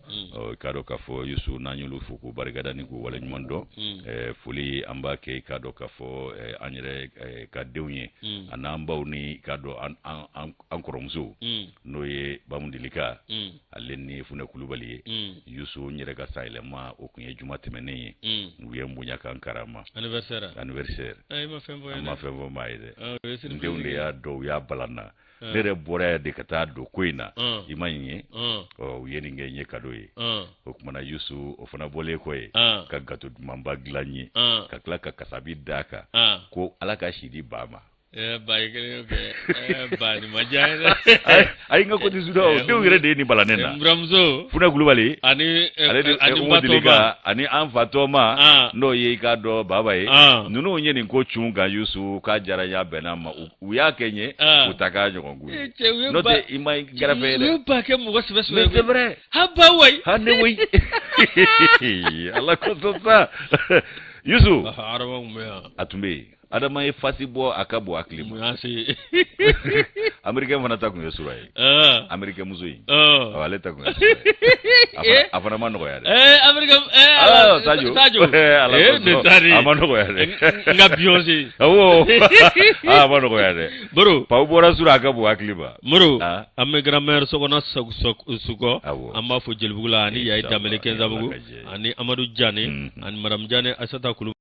K'a dɔn k'a fɔ, Yusu, n'an y'olu fo k'u barika da ni k'u waleɲuman dɔn. dɔn. Foli an b'a kɛ i k'a dɔn k'a fɔ an yɛrɛ ka denw ye, a n'an baw ni i k'a dɔn an kɔrɔmusow, n'o ye Bamudelika ale ni Funɛ Kulubali ye. Yusu, n yɛrɛ ka sanyɛlɛma, o tun ye juma tɛmɛnen ye. U ye n bonya ka n karama. Anniversaire. Anniversaire. I ma fɛn fɔ. An ma fɛn fɔ maa ye dɛ. N denw de y'a dɔn, u y'a bala n na. Ne yɛrɛ bɔra yan de ka taa don ko in na. I ma nin ye, ɔ, u ye nin kɛ n ye cadeau ye. O kumana Yusu, o fana bɔlen kɔ ye, ka gâteau dumanba dilan n ye, ka tila ka kasabi d'a kan ko Ala ka si di ba ma. Ba ye kelen kɛ, ba nin ma diya ye dɛ. Ayi, n ka ko tɛ su dɔn, denw yɛrɛ de ye nin bala ne na. N buramuso. Funɛ Kulubali. Ani ale ni ani Umu ba Delika tɔma. Ani an fa tɔma, n'o ye i k'a dɔn baba ye. Ninnu ye nin ko cun kan Yusu, k'a diyara n ye, a bɛnna ma, u y'a kɛ n ye, u ta k'a ɲɔgɔn k'u ye. Cɛ, u ye n'o ba tɛ i ma gɛrɛfɛ ye u dɛ. ye ba kɛ mɔgɔ sɛbɛ sɛbɛ. Mais c'est vrai. Ha, ba wayi. Ha, ne wayi, Ala kosɔn sa Yusu. Adama tun bɛ yan. A tun bɛ yen. Adama ye fasi bɔ, a ka bon hakili mun ma. y'a se? Américain fana ta tun ye sura ye. Américain muso in. Awɔ, ale ta tun ye sura ye. A fana ma nɔgɔya dɛ. Américain. Ah, Sadio. Sadio. Ala kosɔn. Ne taari. A ma nɔgɔya dɛ. N ka Beyonce. Awɔ. Ah, a ma nɔgɔya dɛ. Moro. Paw bɔra sura, a ka bon hakili ma. Moro. Ah. An bɛ grand-mère Sɔgɔna Sukɔ. Awɔ. An b'a fo Jelibugu la ani Yayi Inchallah, Danbele ni Ala Kɛnzabugu ka jɛ ye. ani Amadu Jane ani madame Jane Asata Kulubali.